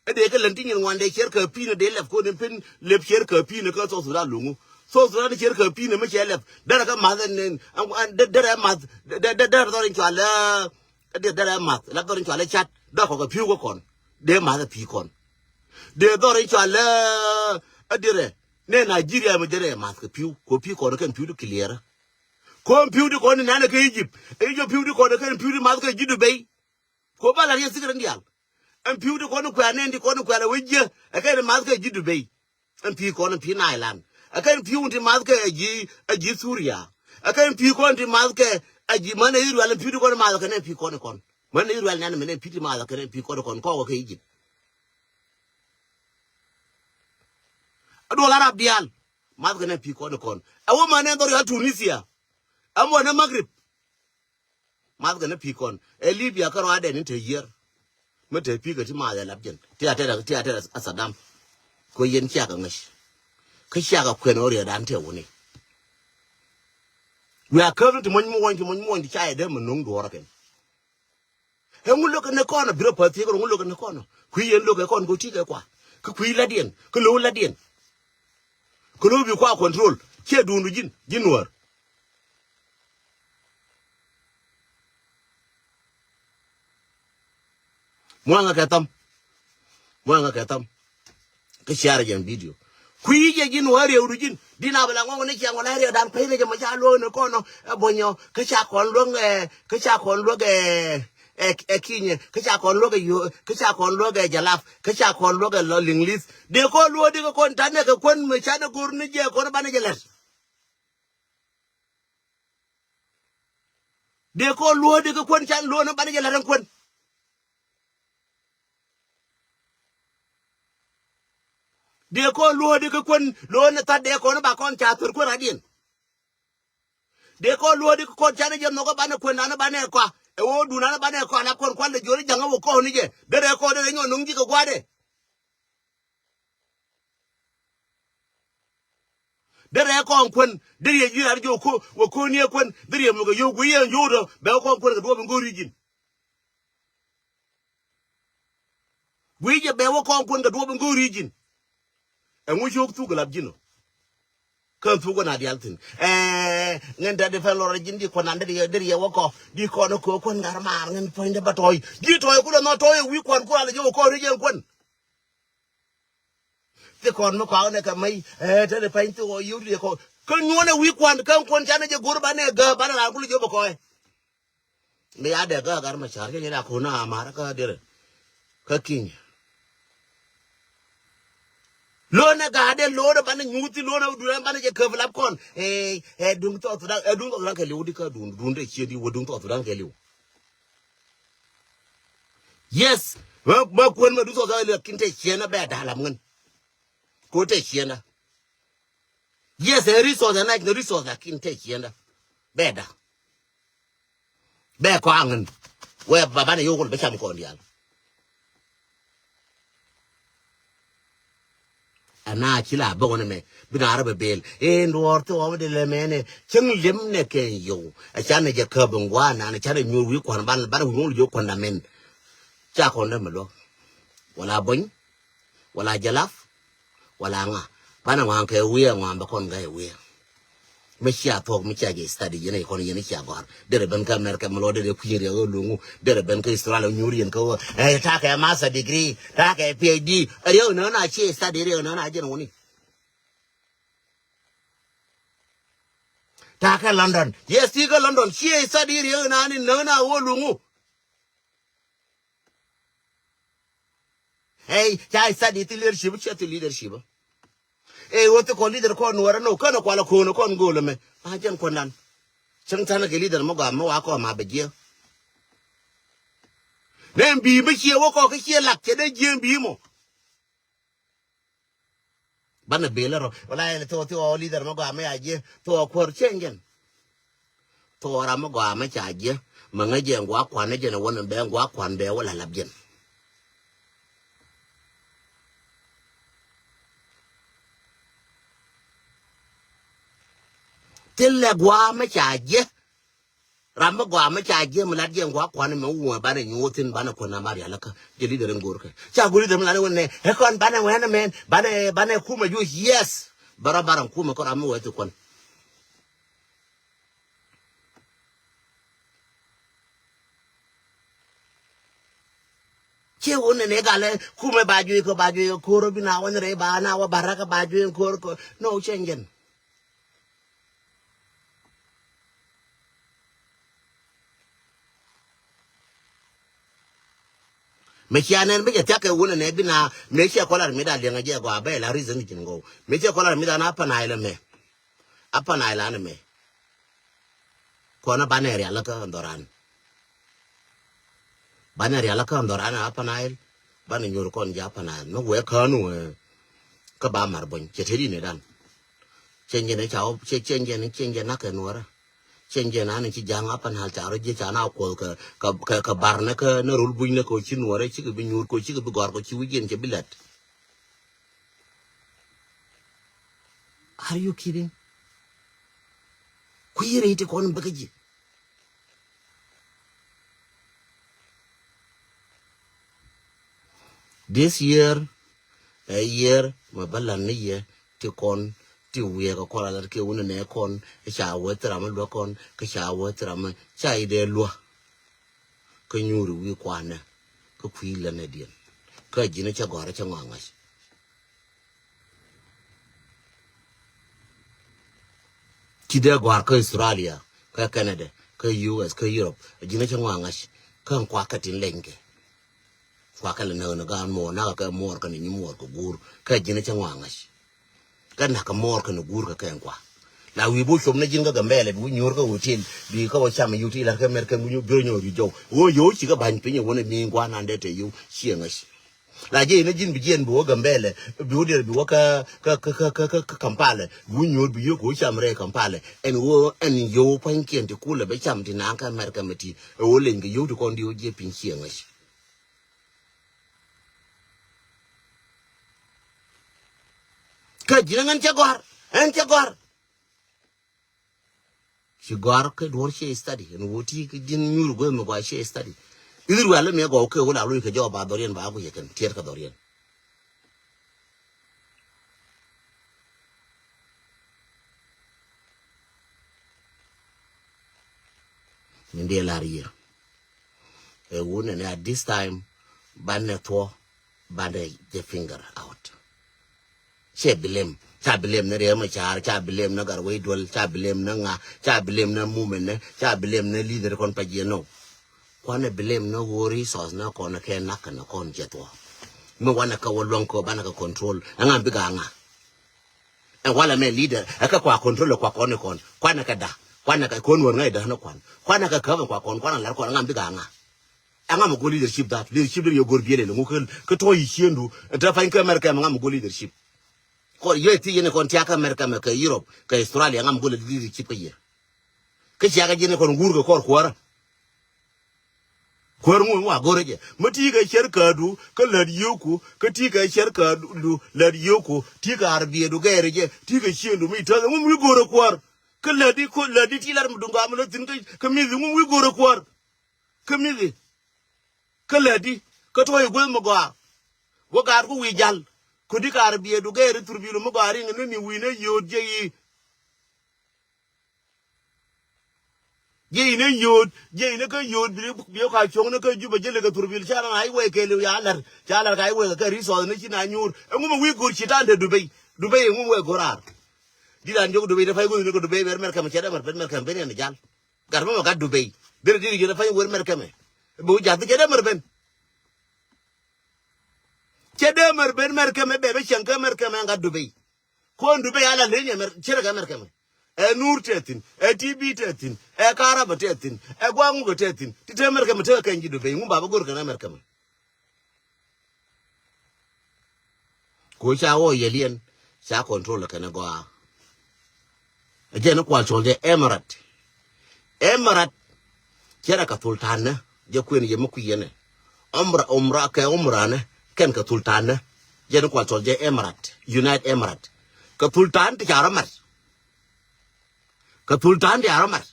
Ɛ dee kɛ län ti nyin ŋuan dee cier kɛ pi̱i̱n ɛ dee lɛp ko̱n in pen lep cier kɛ pi̱i̱n ɛ kä South Sudan luŋu. South Sudan cier kɛ pi̱i̱n ɛ mi cɛ lɛp. Derɛ kɛ math ɛn, ɛn, ɛn, de-, derɛ math, de-, de-, derɛ dhɔr in cɔal ɛ, ɛ dee derɛ math, lap dhɔr in cɔal ɛ cat, dee kɔk kɛ pi̱w kɛ kɔn. Dee math ɛ pi̱i̱ kɔn. Dee dhɔr in cɔal ɛ, ɛ derɛ, nɛ Nigeria mi derɛ math kɛ pi̱w, kɛ pi̱i̱ kɔn kɛn pi̱w di clear. Kɔn pi̱w di kɔn in nanɛ kɛ Egypt. Egypt pi̱w di kɔn kɛn pi̱w di math kɛ ji̱ Dubai. Ko ba la riɛ thik rin dial. Ɛn pi̱w ti kɔn kuɛ̈ɛ̈n nɛn ti kɔn kuɛ̈ɛ̈n a wec jiɛ. Ɛ kɛn math kɛ ji̱ Dubai. Ɛn pi̱ kɔn ɛn pi̱ Nailan. Ɛ kɛn pi̱w ti math kɛ ɛ ji̱, ɛ ji̱ Suria. Ɛ kɛn pi̱ kɔn ti math kɛ ɛ ji̱ män ɛ Israel ɛn pi̱w ti kɔn math kɛ nɛn pi̱ kɔn kɔn. Män ɛ Israel nɛn mɛn ɛn pi̱ ti math kɛ nɛn pi̱ kɔn kɔn kɔk kɛ Egypt. Ɛ duɔl Arab dial. Math kɛ nɛn pi̱ kɔn kɔn. Ɛ wä män ɛ dhɔr ya Tunisia. Ɛ mɔ nɛ Maghrib. Math kɛ ni pi̱i̱ kɔn. Ɛ Libya kä rɔadɛ ni te yier. Mi te pi̱i̱ kɛ ti math ɛ lap jɛn. Ti a tɛt a, ti a tɛt a Saddam. Ko yɛn ciak a ŋäc. Kä ciak a kuɛn ɔ riɛdan tɛ wuni. Wiaa käp ni ti muɔ̱ny muɔ̱ny, ti muɔ̱ny muɔ̱ny ti ca yɛ dee mi no̱ŋ duɔɔr kɛn. Ɛ ŋu lo̱k kɛ ni kɔn a bi rɔ päth thiek rɔ ŋu lo̱k kɛ ni kɔn a. Kui̱ yɛn lo̱k kɛ kɔn ko ti kɛ kua. Kä kui̱ latdiɛn. Kä lo̱k latdiɛn. Kä lo̱k bi kua control. Ciɛ duundu ji̱n, ji̱n Nuäär. Muaŋä kɛ tham. Muaŋä kɛ tham. Kä share jɛn video. Kui̱ jɛ ji̱n wä riɛwdu ji̱n. Di̱n a bɛ la ŋɔŋ ni ciaŋ wala riɛwdan pɛy ni jɛ mɔ ca luɔ̱k ni kɔn ɔ. Ɛ buɔ̱nyɔ. Kä ca kɔn luɔ̱k ɛ, kä ca kɔn luɔ̱k ɛ, ɛ, ɛ kinyɛ. Kä ca kɔn luɔ̱k ɛ yo, kä ca kɔn luɔ̱k ɛ jalap. Kä ca kɔn luɔ̱k ɛ lɔ liŋlith. Dee kɔn luɔ̱k di kɛ kɔn tanɛ kɛ kuän mɛ canɛ go̱r ni jɛ kɔn banɛ jɛ lɛt. Dee kɔn luɔ̱ɔ̱di kä kuän can luɔ̱ɔ̱n banɛ jɛ la̱t ɛn kuän. Dee kɔn luɔ̱ɔ̱di kä kuän luɔ̱ɔ̱n ni tha̱t dee kɔn ba kɔn ca thör kuän radiɛn. Dee kɔn luɔ̱ɔ̱di kä kɔn can jɛ nhɔk banɛ kuän nan banɛ kɔa. Ɛ wä dun nan banɛ kɔa la kuän kuan lɛ jiɔri jaŋä wä kɔn ni jɛ. Derɛ kɔn derɛ nyɔ nuŋ ji̱ kɛ gua̱dɛ. Derɛ kɔn kuän, derɛ ji̱ rar ji̱ wä ko, wä ko ni kuän, derɛ muk a yio̱w guiy yɛn yio̱w dɔ, bɛ wä kɔn kuän kɛ duɔp in go̱o̱r ji̱n. Guiy jɛ bɛ wä kɔn kuän kɛ duɔp in go̱o̱r ji̱n. Ɛŋu ciök thuk kɛ lap ji̱n ɔ. Kän thuk kɛ na dial thin. Ɛɛ, ŋän dɛ di fɛn lɔrɛ ji̱n di kuän nan derɛ, derɛ wä kɔ, di kɔn ko kuän ŋa̱r maar ŋän puɔ̱ny dɛ bä tɔy. Di tɔy kulɛ nɔ tɔy ɛ wi̱i̱ kuan kulɛ alɛ jɛ wä kɔn ri jɛ kuän. Thikɔn mi kɔaknɛ kɛ mɛy, ɛ, te ni pɛny thikɔ yio̱w ti kɔ. Kä nyuɔnɛ wi̱i̱ kuan, kä kuɔn canɛ jɛ go̱r banɛ gä, banɛ raan kul jiöp kɔɛ. Mi ya dɛ gä gar ma car, cɛ nyɛ da ko̱n a mar kä derɛ. Kä ki̱ny. Lo̱nɛ ga̱a̱dɛ, lo̱nɛ banɛ nyuuthi, lo̱nɛ duundɛ banɛ jɛ käp lap kɔn. Ɛ, ɛ, duŋ South Sudan, ɛ, duŋ South Sudan kɛ li̱w di kä duun, duun te ciëŋ di wä duŋ South Sudan kɛ li̱w. Yes, ma, ma kuän ma du thɔth a lɛ kin te ciɛn a bɛ da lam ŋän. Ko te ciɛn a. Yes, a resource a national resource a kin te ciɛn a. Bɛ da. Bɛ kɔ a ŋän. Wɛ ba banɛ yokol bɛ cam kɔn dial. Ana ci la bä wänɛ mɛ bi na rɛ bɛ bel in duɔɔr thok ɔmɔ di lɛ mɛnɛ cäŋ liɛm nɛ kɛ yow. A canɛ jɛ käp in gua̱a̱ nan a canɛ nyuur wi̱i̱ kua̱n ban ban wi̱i̱ ŋuɔl jiök kua̱n da mɛn. Ca kɔn dɛ mɛ luɔk wala buɔ̱ny wala jalap wala ŋa. Banɛ ŋuan kɛ wi̱i̱ ŋuan bɛ kɔn gay wi̱i̱. Mi cia thuɔ̱k mi cia jɛ study yɛn a kɔn yɛn cia gɔ̱a̱r. Derɛ ben kä America mi lɔ derɛ kui̱ riɛk ɣä luŋu. Derɛ ben kä Australia nyuur yɛn kä ɣä. Ɛ ta̱a̱ kɛ master degree, ta̱a̱ kɛ P H D. Riɛk nä na cie study riɛk nä na jɛn wuni. Ta̱a̱ kɛ London. Yes, ti kä London cie study riɛk nä ni nä na ɣä luŋu. Hey, ca study thi leadership, cia thi leadership. Ɛ ɣöö thi kɔn leader kɔn Nuäärä nɔ känɛ kualɛ ko̱o̱n kɔn go̱o̱l ɛmɛ. A jɛn kuɔndan. Cäŋ tha̱a̱n kɛ leader mi gɔaa mi wa kɔn ma bɛ jiɛ. Nɛ bi mi ciɛ wä kɔk kä ciɛ lak cɛ dee jiɛ bi mɔ. Banɛ bil rɔ wala ɛn thok thok leader mi gɔaa mi a jiɛ thok kuäär cɛn jɛn. Thok ram mi gɔaa mi ca jiɛ mi ŋäc jɛ ŋuak kuan ni jɛn wä ni bɛ ŋuak kuan bɛ wä la lap jɛn. Thil lɛ gua̱a̱ mi ca jiɛ. Ram mi gɔaa mi ca jiɛ mi lat jiɛ ŋuak kuan mi wä banɛ nyuuthin banɛ kuan na ma rial kä jɛ leader in go̱o̱r kɛ ca go̱o̱r leader mi lat ni wä nɛ ɛ kɔn banɛ wɛn mɛn banɛ banɛ kumɛ juc yes. Bärä bärä kumɛ kɔ ram mi wä thi kuan. Ciɛ wun ni ni galɛ kumɛ ba juey kɔ ba juey kɔ ko̱r bi na wä ni rɛy ba na wä barä kä ba juey kɔ ko̱r kɔ no cɛn jɛn. Mɛ cia nɛn bi jɛ thiak kɛ wun ni ni bi na mɛ cia kɔlar mi da liɛŋ a jɛ gɔaa bɛ la reason ni jin gɔw mɛ cia kɔlar mi da na panay lɛ mɛ. Upper Nile an mɛ. Kɔn a banɛ rial kä ndhoran. Banɛ rial kä ndhoran Upper Nile. Banɛ nyuur kɔn ja Upper Nile. Ni wee kän wee. Kä ba mar bony cɛ tedi ni dan. Cɛ jɛn ca cɛ cɛ jɛn cɛ jɛn na kɛ nuɔrä. Cɛ jɛn an ci jaŋ Upper Nile ca rɔ jiɛ ca na kuɔth kɛ kɛ kɛ bar ni kä ni rul buny ni kɛ ci nuɔrä cikɛ bi nyuur kɛ cikɛ bi gɔr kɛ ci wi̱c yɛn cɛ bi lɛt. Are you kidding? Kui̱ rɛy ti kɔn bäkä ji̱. This year, a year ma bä lan ni yɛ ti kɔn ti wiɛɛk a kɔn a lat kɛ wun nɛ kɔn ca wä thi ram a luä kɔn kä ca wä thi ram a ca yi dee luä. Kä nyuuri wi̱i̱ kuanɛ kä kui̱ länɛ diɛn kä ji̱n cä gɔ̱a̱r cä ŋɔaŋac. Ci dee gɔ̱a̱r kä Australia kä Canada kä U S kä Europe ji̱n cä ŋɔaŋac kä kuakä tin lenykä. Kuakä lɛ näk ni gaan muɔɔr nakä kɛ muɔɔr kä ni nyi muɔɔr kɛ guur kä ji̱n cä ŋɔaŋac. Kä nakä muɔɔr kɛn guur kä kɛn kua. La wi̱i̱ bu cop ni ji̱n kä Gambɛlɛ bi wä nyuur kä hotel bi kä wä cam yut ilar kä mɛr kɛn bi nyuur bi nyuur yu jɔw wä yow ci kä ba̱ny piny wä ni mi gua̱n an dee te yow ciɛ ŋäc. La jiɛ ni ji̱n bi jiɛn bi wä Gambɛlɛ bi wä diɛr bi wä kä kä kä kä kä Kampala bi wä nyuur bi yow kɛ wä cam rɛy Kampala ɛn wä ɛn yow pua̱nykiɛn ti kulɛ bɛ cam ti naŋ kä mɛr kɛn mɛ ti ɛ wä leny kɛ yow ti kɔn di wä jiɛ piny ciɛ ŋäc. Kä ji̱n ŋän cɛ gɔ̱a̱r ɛn cɛ gɔ̱a̱r. Ci gɔ̱a̱r kä duɔ̱r ciɛ study ɛn wä ti kä ji̱n nyuur guäth mi gɔaa ciɛ study. I̱ rual mi gɔw kɛ wä la loc kɛ jɔw ba dhɔriɛn ba ku yɛ kɛn tiɛt kɛ dhɔriɛn. Min dee lar yir. Ɛ wun ɛn at this time banɛ thuɔ banɛ jɛ finger out. Cɛ blame ca blame ni Riek Machar ca blame ni Gatwec Dual ca blame ni ŋa ca blame ni mumenɛ ca blame ni leader kɔn pa jiɛ no. Kuanɛ blame ni woo resource ni kɔn kɛ nak kɛn kɔn jɛ thuɔ. Mi wanɛ kä wä luɔŋ kɛ banɛ kɛ control ɛŋa bi gaa ŋa. Ɛn walɛ mɛ leader ɛ kä kua control ɛ kua kɔn ni kɔn kuanɛ kɛ da kuanɛ kɛ kɔn wär ŋa i̱ da ni kuan kuanɛ kɛ käp ɛ kua kɔn kuanɛ lar kɔn ɛŋa bi gaa ŋa. Ɛŋa mɛ go̱r leadership that leadership deri yɛ go̱r biɛl ɛl ŋu kä tɔ̱ yi ciëndu. Ɛn te pany kä America mɛ ŋa mɛ go̱r leadership. Kɔr yɛ thi yɛn kɔn tiakä America mɛ kɛ Europe kɛ Australia ŋa mɛ go̱r leadership kä yɛ. Kä ciakä jiɛn kɔn wur kɛ kɔr kuäärä. Kuäär ŋu wa go̱rä jɛ mä ti kɛ cär käädu kä lät yio̱ku kä ti kɛ cär käädu lät yio̱ku ti kɛ arbiɛdu gɛɛrɛ jɛ ti kɛ ciëndu mi täth ŋu mi go̱rä kuäär. Kä lätdi ko lätdi ti lar mi duŋ gam lä thi̱n kä mi̱thi ŋu wi̱i̱ go̱rä kuäär. Kä mi̱thi kä lätdi kä tuɔ̱c gueth mi gɔaa. Wä gaat ku wi̱i̱ jal ku di kaar biëëdu gɛɛri thurbilu mi gɔaa riŋ ni ni wi̱i̱ ni yio̱o̱t jiɛ yi. Jiɛ yi ni yio̱o̱t jiɛ yi ni kä yio̱o̱t bi bi ka cuɔ̱ŋ ni kä Jubɛ jiɛ lek kɛ thurbil ca na i̱ wɛy kɛɛliw ya lɛr ca lɛr ka i̱ wɛy kɛ kɛ resource ni ci na nyuur. Ɛŋu mi wi̱i̱ go̱r ci ta̱a̱n te Dubai Dubai ɛŋu wɛy go̱r raar. Di dan jok Dubai te pay guth ni kɛ Dubai ber mɛr kɛmɛ cɛ dɛ mɛr ben mɛr kɛmɛ ben yɛn jal. Gat mɛ mɛ gat Dubai derɛ di ri jɛ dɛ pay wer mɛr kɛmɛ. Bi wä jath bi cɛ dɛ mɛr ben. Cɛ dee mɛr ben mɛr kɛmɛ bɛ bɛ cɛŋ kɛ mɛr kɛmɛ ŋa Dubai. Kɔn Dubai ala leny ɛ mɛr cɛ rɛ kɛ mɛr kɛmɛ. Ɛ nur tɛ thin, ɛ T B tɛ thin, ɛ karaba tɛ thin, ɛ guaŋ ŋukɛ tɛ thin. Ti te mɛr kɛmɛ te kɛ kɛn ji̱ Dubai ŋu ba bä go̱r kɛn ɛ mɛr kɛmɛ. Ko ca wä yɛliɛn ca control kɛn gɔaa. Jɛn kual cɔl jɛ Emirat. Emirat cɛ rɛ kɛ thultanɛ jɛ kuën yɛ mi kui̱ yɛnɛ. Umra, umra kɛ umranɛ kɛn kɛ thultanɛ. Jɛn kual cɔl jɛ Emirat, United Emirat. Kɛ thultan ti ca rɔ mat. Kɛ thultan ti ca rɔ mat.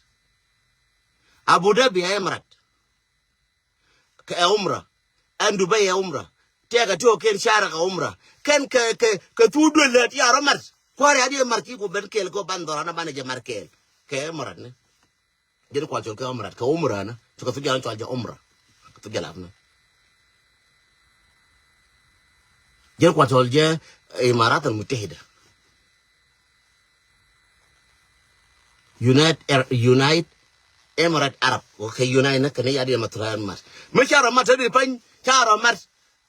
Abu Dhabi ɛ Emirat. Kɛ ɛ umra. Ɛn Dubai ɛ umra. Tɛkɛ ti ɔ kɛn cara kɛ umra. Kɛn kɛ kɛ kɛ thuk duel lät ya rɔ mat. Kuäär ya diɛ mat ki ku ben kɛɛl kɛ ban dhɔran a ban jɛ mat kɛɛl. Kɛ Emirat ni. Jɛn kual cɔl kɛ Emirat kɛ umra ni. Cɛ kɛ thuk jɛ cɔl jɛ umra. Kɛ thuk jɛ lap ni. Jɛn kual cɔl jɛ Imarat al Mutahida. Unite, er, Unite Emirate Arab. Okay, Unite na kene ya di ma tra mat. Me chara mat di pany, chara mat.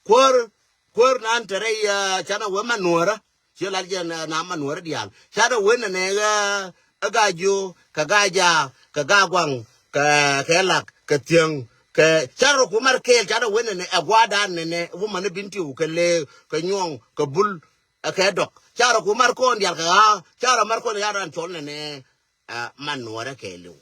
Kuäär, kuäär nan tere ya chana we man nuara. Ci lal jɛ na, na man nuara dial. Chara we na ne ga, ga jo, ka ga ja, ka ga gwang, ka, ka lak, ka tiang, ka chara ku mar kel, chara we na ne agwa dan ne ne, wo man bintiu, ka le, ka nyong, ka bul, ɛ kɛ dɔk. Ca rɔ ku mar kɔn dial kɛ ɣaa, ca rɔ mar kɔn ya ran cɔl nɛnɛ, ɛ, man nuɔrɛ kɛ liw.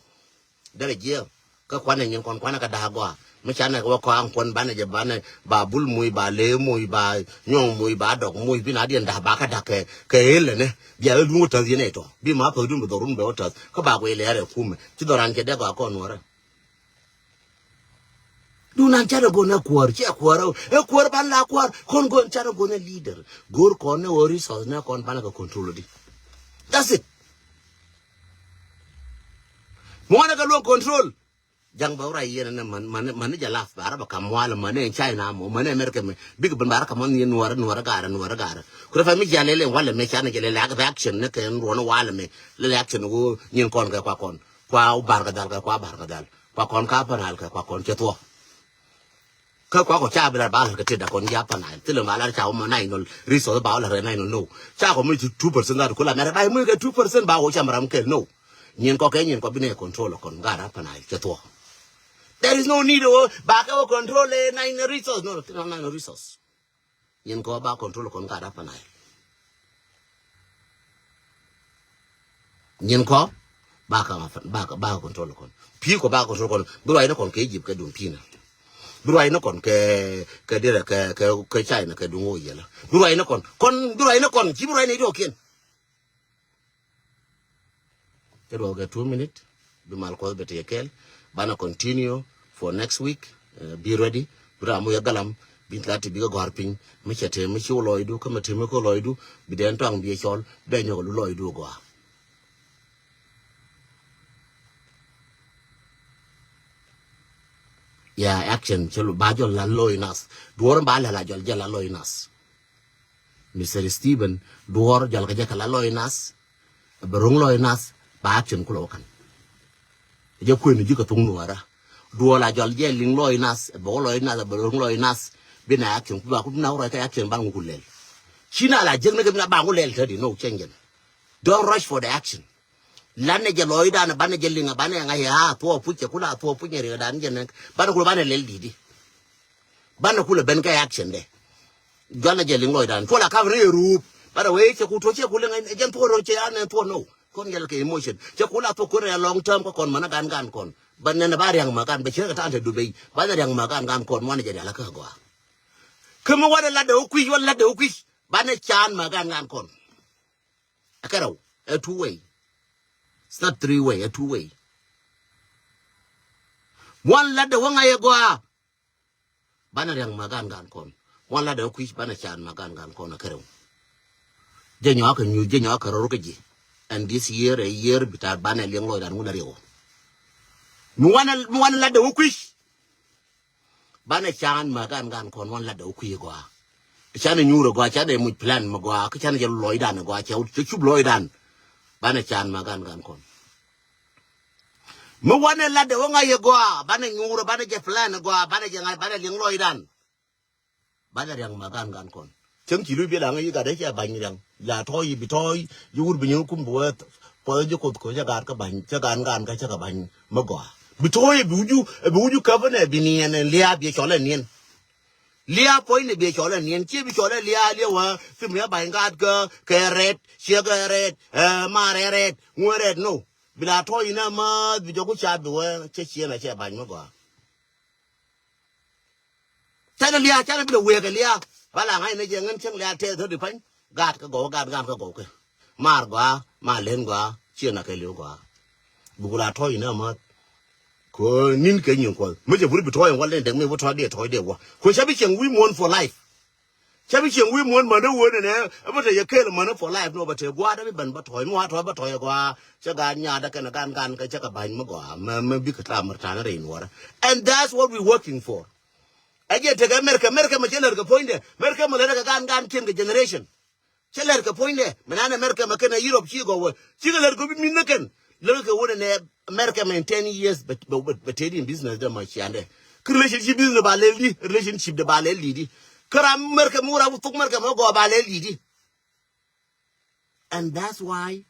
Derɛ jiɛ, kä kuanɛ nyin kɔn kuanɛ kɛ da̱a̱ gɔaa. Mi canɛ kɛ wä kɔaŋ kuɔn banɛ jɛ banɛ, ba bul muc, ba lee muc, ba nyɔŋ muc, ba dɔk muc, bi na diɛn da̱a̱ ba kɛ da̱a̱ kɛ, kɛ ëël ɛnɛ. Bia ëël duŋ wä täth yɛn ɛ tɔ. Bi ma päth dun bi dhɔrun bɛ wä täth. Kä ba guiy lɛɛr ɛ kumɛ. Ci dhɔran kɛ dee gɔaa kɔn nuɔrɛ. Dunan canɛ gon ɛ kuäär, ciɛ kuäär ɛ, ɛ kuäär ban la kuäär, kɔn gon canɛ gon ɛ leader. Go̱o̱r kɔn ni ɣöö resource ni kɔn banɛ kɛ control di. That's it. Muɔnɛ kɛ luɔ̱ŋ control. Jaŋ bɛ wä ray yɛn ni man, man, man ni jɛ laf, ba rɛ bɛ kam walɛ, man ni China mɔ, man ni America mɛ. Bik ben ba rɛ kam man ni nuɔrɛ, nuɔrɛ garɛ, nuɔrɛ garɛ. Kurɛ fɛ mi jɛ lɛlɛ walɛ mɛ canɛ jɛ lɛlɛ ak bɛ action ni kɛ ruɔn walɛ mɛ. Lɛlɛ action wä nyin kɔn kɛ kua kɔn. Kua barkɛ dhal kɛ kua barkɛ dhal. Kua kɔn ka panal kɛ kua kɔn cɛ thuɔ. Kä kua kɔ ca bi lar ba lar kɛ tëë da kɔn ya panal. Thilɛ ba lar ca wä ma nine nol. Resource ba wä lar kɛ nine nol no. Ca kɔ mi ci two percent that kula mɛrɛ ba mi kɛ two percent ba wä ca maram kɛ no. Nyin kɔ kɛ nyin kɔ bi ne control kɔn gara panal cɛ thuɔ. There is no need wä ba kɛ wä control ɛ nine resource no. Thilɛ nine resource. Nyin kɔ ba control kɔn ka da panal. Nyin kɔ ba ka ba ka ba ka control kɔn. Pi kɔ ba control kɔn. Bi ruai ni kɔn kɛ Egypt kɛ dun pina. Bi ruai ni kɔn kɛ kɛ dire kɛ kɛ kɛ China kɛ dun wo yela. Bi ruai ni kɔn. Kɔn bi ruai ni kɔn. Ci bi ruai ni do ken. Kɛ duɔkɛ two minute. Bi mal kuɔth bɛ tëë kɛɛl. Banɛ continue for next week. Be ready. Bi ram mu yɛ galam. Bi lat ti bikɛ gɔ̱a̱r piny. Mi cɛ tëë mi ci wä lɔcdu kä mi tëë mi kä lɔcdu. Bi dɛn tɔaŋ bi yɛ cɔl bɛ nyɔk lu lɔcdu gɔaa. Ya action cɛ lu ba jɔl la loy nas. Duɔr ba la la jɔl jɛ la loy nas. Mister Stephen, duɔr jɔl kɛ jɛ kɛ la lɔy nas. Bɛ ro̱ŋ lɔy nas ba action kulɛ wä kan. Jɛ kuën ji̱ kɛ thuŋ nuɔrä. Duɔl a jɔl jɛ liŋ lɔy nas bɛ wä lɔy nas bɛ ro̱ŋ lɔy nas. Bi na action ku ba ku na wä rɔy kɛ action ban ŋu ku lɛl. Ci na la jek ni kɛ bi na ba ŋu lɛl te di no change. Don't rush for the action. Lanɛ jɛ lɔcdan banɛ jɛ liŋ banɛ ŋa̱c a thuɔɔk puc cɛ kula a thuɔɔk puc nyɛ riɛkdan jɛ nɛk banɛ kula banɛ lɛl di̱t di. Banɛ kulɛ ben kɛ action dɛ. Juanɛ jɛ liŋ lɔcdan cuɔl a kap rɛy ruup. Banɛ wee cɛ ku tuɔ cɛ ku liŋ ɛ jɛn thuɔɔk rɔ cɛ an ɛ thuɔɔk no. Kɔn yɛl kɛ emotion cɛ kula thuɔɔk kɔn rɛy a long term kä kɔn mänä gan gan kɔn. Banɛ nɛ ba riaŋ mä gan bɛ cɛ kɛ ta̱a̱n te Dubai banɛ riaŋ mä gan gan kɔn wanɛ jɛ rial kä gɔaa. Kä mi wanɛ latdɛ wä kui̱c wanɛ latdɛ wä kui̱c banɛ caan mä gan gan kɔn. Ɛ kɛ rɛw ɛ two way. It's not three way, ɛ two way. Muan latdɛ wä ŋa̱c ɛ gɔaa. Banɛ riaŋ ma gan gan kɔn. Muan latdɛ wä kui̱c banɛ can ma gan gan kɔn ɛ kɛ rɛw. Jɛ nyɔakɛ nyuc jɛ nyɔakɛ rɔr kä ji̱. And this year ɛ year bita banɛ liɛŋ lɔcdan wun ɛ riɛw. Mi wanɛ mi wanɛ latdɛ wä kui̱c. Banɛ can ma gan gan kɔn wan latdɛ wä kui̱ gɔaa. Canɛ nyuur gɔaa canɛ muc plan ma gɔaa kä canɛ jɛ lɔcdan gɔaa cɛ wut cɛ cup lɔcdan. Banɛ can ma gan gan kɔn. Mi wanɛ latdɛ wä ŋa̱c gɔaa banɛ nyuur banɛ jɛ plan gɔaa banɛ jɛ ŋa̱c banɛ liŋ lɔcdan. Ba jɛ riaŋ ma gan gan kɔn. Cäŋ ci luc bi la ŋäc yi gat dee cɛ ba̱ny riaŋ. La tɔ̱ yi bi tɔ̱ yi wur bi nyin kum bi wee puɔth ji̱ Kuoth kɛ cɛ gaat kä ba̱ny, cɛ gan gan kä cɛ kɛ ba̱ny mi gɔaa. Bi tɔ̱ yi bi wuju, bi wuju käp nɛ bi niɛn ɛn lia̱a̱ bi cɔl ɛ niɛn. Lia̱a̱ puɔ̱ny nɛ bi cɔl ɛ niɛn, ci bi cɔl ɛ lia̱a̱ lia̱a̱ wä, thim ni a ba̱ny gaat kä, kɛ rɛt, ciɛ kɛ rɛt, ɛ, ma rɛt rɛt, ŋuɛ rɛt, no. Bi la tɔ̱ yi nɛ ma bi jɔku ca bi wee, cɛ ciɛ nɛ cɛ ba̱ny mi gɔaa. Canɛ lia̱a̱, canɛ bi lɛ wëë kɛ lia̱a̱. Ba la ŋa̱c ni jɛ ŋän cäŋ lia̱a̱ tɛth thäri pa̱ny. Gaat kä gɔw, gaat, gaat kä gɔw kɛ. Maar gɔaa, maar len gɔaa, ciɛ na kɛ li̱w gɔaa. Buk la tɔ̱ inɛ mäth. Kɛ ni̱n kɛ nyin Kuɔth. Mi cɛ buri bi tɔ̱ in wal ni dɛk mi bi tɔ̱ diɛ tɔ̱ diɛ wä. Kɛ cɛ bi cieŋ wi̱i̱ muɔ̱n for life. Cɛ bi cieŋ wi̱i̱ muɔ̱n mänä wä ni nɛ. Ɛ bä te yɛ kɛɛl mänä for life nɔ bä te gua̱a̱r dɛ bi ben bä tɔ̱. Mi wa tɔ̱ bä tɔ̱ yɛ gɔaa. Cɛ gaat nyaat dɛ kɛn gan gan kɛ cɛ kɛ ba̱ny mi gɔaa. Mɛ, mɛ bikɛ la mär ta̱n rɛy nuɔrä. And that's what we working for. Ɛ jɛ tekɛ America, America mɛ cɛ lɛr kɛ puɔ̱nydɛ. America mɛ lɛr kɛ gan gan kiɛn kɛ generation. Cɛ lɛr kɛ puɔ̱nydɛ. Mɛ nan America mɛ kɛn ɛ Europe ci gɔwɛ. Ci kɛ lɛr kɛ bi min ni kɛn. Lɛr kɛ wun ɛnɛ America mɛ in ten years bɛ, bɛ, bɛ, bɛ tëëdi in business dɛ mɛ ciandɛ. Kɛ relationship business ba lɛl di. Relationship dɛ ba lɛl di di. Kɛ ram America mɛ wura thuk America mɛ gɔw ba lɛl di di. And that's why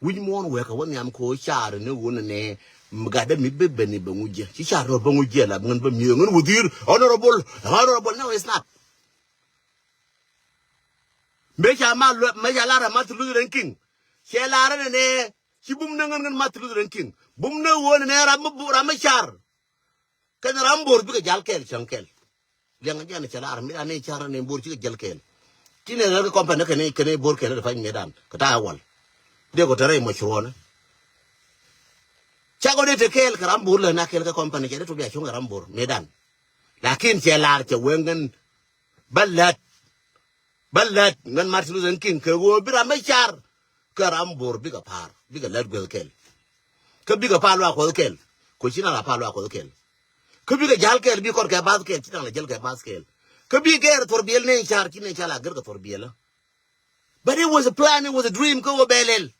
wi̱c muɔ̱ɔ̱n wɛɛkɛ wä nhiam kɛ ɣöö car ni ɣöö ni nɛ gatdä mi bi ben i̱ bɛ ŋuc jɛ. Ci car rɔ bä ŋuc jɛ la bi ŋän bä mi̱eth ŋän wudhi̱i̱r honorable, honorable. No, it's not. Mëë ca ma luɛ, mëë ca lar ɛ Martin Luther King. Cɛ lar ɛ ni nɛ ci bum ni ŋän ŋän Martin Luther King. Bum ni ɣöö ni nɛ ram mi bu, ram mi car. Kɛn ram bo̱r bikɛ jal kɛɛl cäŋ kɛɛl. Liɛŋ jɛn cɛ lar mi dan ni car ni bo̱r cikɛ jal kɛɛl. Ci ni lar kɛ company kɛn, kɛn bo̱r kɛɛl dee pa̱ny ni dan kɛ ta̱a̱ wal. Dee kɔ te rɛy mɔ curuɔni. Cakɔ dee te kɛɛl kɛ ram bo̱r lɛ na kɛɛl kɛ company cɛ dee tuɔp ya cuŋ kɛ ram bo̱r ni dan. Lakin cɛ lar cɛ weŋ kɛn bä lät. Bä lät ŋän Martin Luther King kɛ ɣöö bi ram bä car. Kä ram bo̱r bikɛ pa̱a̱r, bikɛ lät gueth kɛl. Kä bikɛ pa̱a̱r luaak Kuɔth kɛl. Kɛ ci na la pa̱a̱r luaak Kuɔth kɛl. Kä bikɛ ja̱l kɛl, bi kɔn kɛ bath kɛl, ci na la jäl kɛ bath kɛl. Kä bi gɛr thuɔr biɛl ni car, ci ni car la gɛr kɛ thuɔr biɛl. But it was a plan, it was a dream, kä wä bɛl ɛl.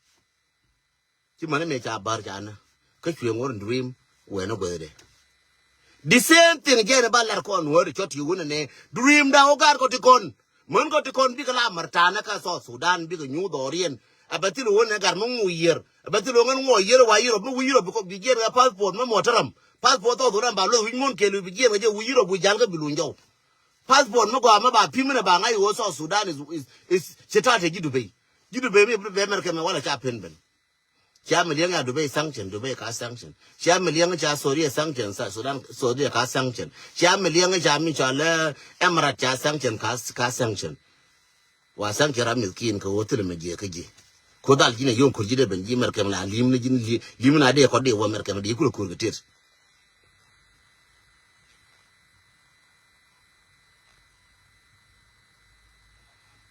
Ci mani mëë ca bär ca nä. Kä cuɛ ŋuɔ̱r in dream wɛn ɛ guäthdɛ. The same thing jɛn ɛ ba lar kɔn wä ri cɔt ti wun ɛnɛ. Dream da wä gar kɔ ti kɔn. Män kɔ ti kɔn bikɛ la mär ta̱a̱nä kä South Sudan bikɛ nyuuth dhɔriɛn. Ɛ bɛ thil wun ɛ gar mi ŋu yiër. Ɛ bɛ thil wun ŋu yiër wa Europe mi wi̱i̱ Europe bikɔ bi jiɛn ɛ passport mi mɔtɛrɛm. Passport South Sudan ba luɔth wi̱c muɔ̱n kɛɛl wi̱i̱ bi jiɛn ɛ jɛ wi̱i̱ Europe wi̱i̱ jal kä bi luny jɔw. Passport mi gɔaa mi ba pi̱m ni ba ŋa̱c wä South Sudan is, is, is ci ta̱a̱ te ji̱ Dubai. Ji̱ Dubai mi bi bɛ America mɛ wala ca pen ben. Cia mi liɛŋ ya Dubai sanction, Dubai ka sanction. Cia mi liɛŋ ca Saudi sanction, Sa-, Sudan, Saudi ka sanction. Cia mi liɛŋ ca mi cɔal, eh, Emirates ca sanction, ka, ka sanction. Wa sanction ram miskin kɛ wä thilɛ mɛ jiɛ kä jiɛ. Ku dhal ji̱n a yo̱ŋ kur ji̱ dee ben ji̱ America mi la lim ni ji̱n li-, lim na dee kɔ dee wä America mi dee kulɛ kur kɛ tet.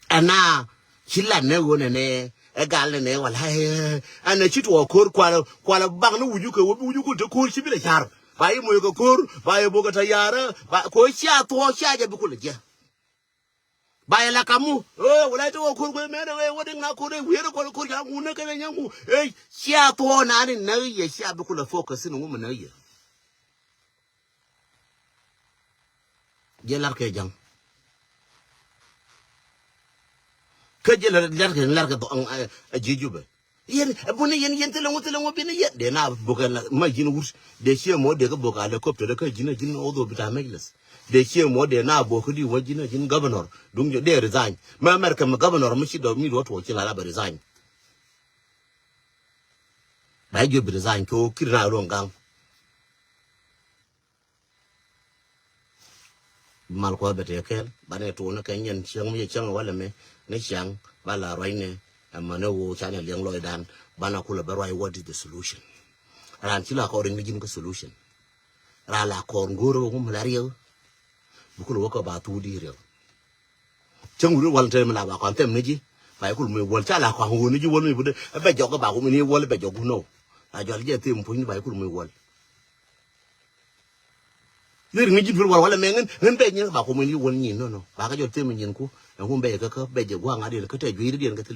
Ɛna ci lat nɛ ɣöö nɛnɛ ɛ gal nɛnɛ wala ɛ ɛnɛ ci tuɔɔk ko̱r kualɛ kualɛ bak ni wuju kɛ wä bi wuju kul te ko̱r ci bi lɛ car. Ba yi moc kɛ ko̱r ba yi bok kɛ tayarä ba ko̱r cia thuɔɔk cia jɛ bi kul jɛ. Ba yi la kamu ɛ wala te wä ko̱r guɛ mɛn ɛ wä diŋ na ko̱r ɛ wier ɛ kɔl ko̱r ca ŋun nɛ kɛn ɛ nyaŋ ku ɛ cia thuɔɔk nani nɛ yɛ cia bi kul ɛ focus ni ŋun mi nɛ yɛ. Jɛ lar kɛ ja̱ŋ. Kä jɛ lar, lar kɛ, lar kɛ dhɔŋ, ɛ, ɛ, ji̱ Jubɛ. Yɛn, ɛ, buni yɛn, yɛn thilɛ ŋu, thilɛ ŋu bini yɛn. Dee na bok ɛ la, ma ji̱n wut. Dee ciɛ mɔ dee kä bok helicopter dee kä ji̱n, ji̱n odho bita mejlis. Dee ciɛ mɔ dee na bok kä di wä ji̱n, ji̱n governor. Duŋ jɛ dee resign. Ma America ma governor ma ci dɔ mi ruɔ tuɔ ci la la bɛ resign. Ba jɛ bi resign kɛ wä kir na luɔŋ gaŋ. Mal kuɔth bɛ tëë kɛɛl banɛ tuuni kɛ nyɛn cieŋ mi cɛ cieŋ walɛ mi ni ciaŋ ba la ruacni. Ɛmɛ ni woo canɛ liɛŋ lɔcdan banɛ kulɛ bɛ ruac. What is the solution? Raan ci la kɔɔr riŋ ni ji̱n kä solution. Raan la kɔɔr ŋo̱o̱r wä ŋum la riɛk. Bi kulɛ wä kä ba thuuk di riɛk. Cäŋ wut wal te mi la ba kɔn them ni ji̱. Ba ikul mi wal ca la kɔn wuni ji̱ wal mi bi de bɛ jɔk ba kumi ni wal bɛ jɔk wun nɔ. La jɔl jɛ them puny ba ikul mi wal. Yeri ŋi̱ ji̱ duel wal wal mɛ ŋin ŋin bɛ nyin ba kumi ni wal nyin nɔ nɔ ba ka jɔl them nyin ku. Ɛŋu bɛ jɛ kä kä bɛ jɛ gua̱a̱ ŋa̱ diɛn kä te jui̱ diɛn kä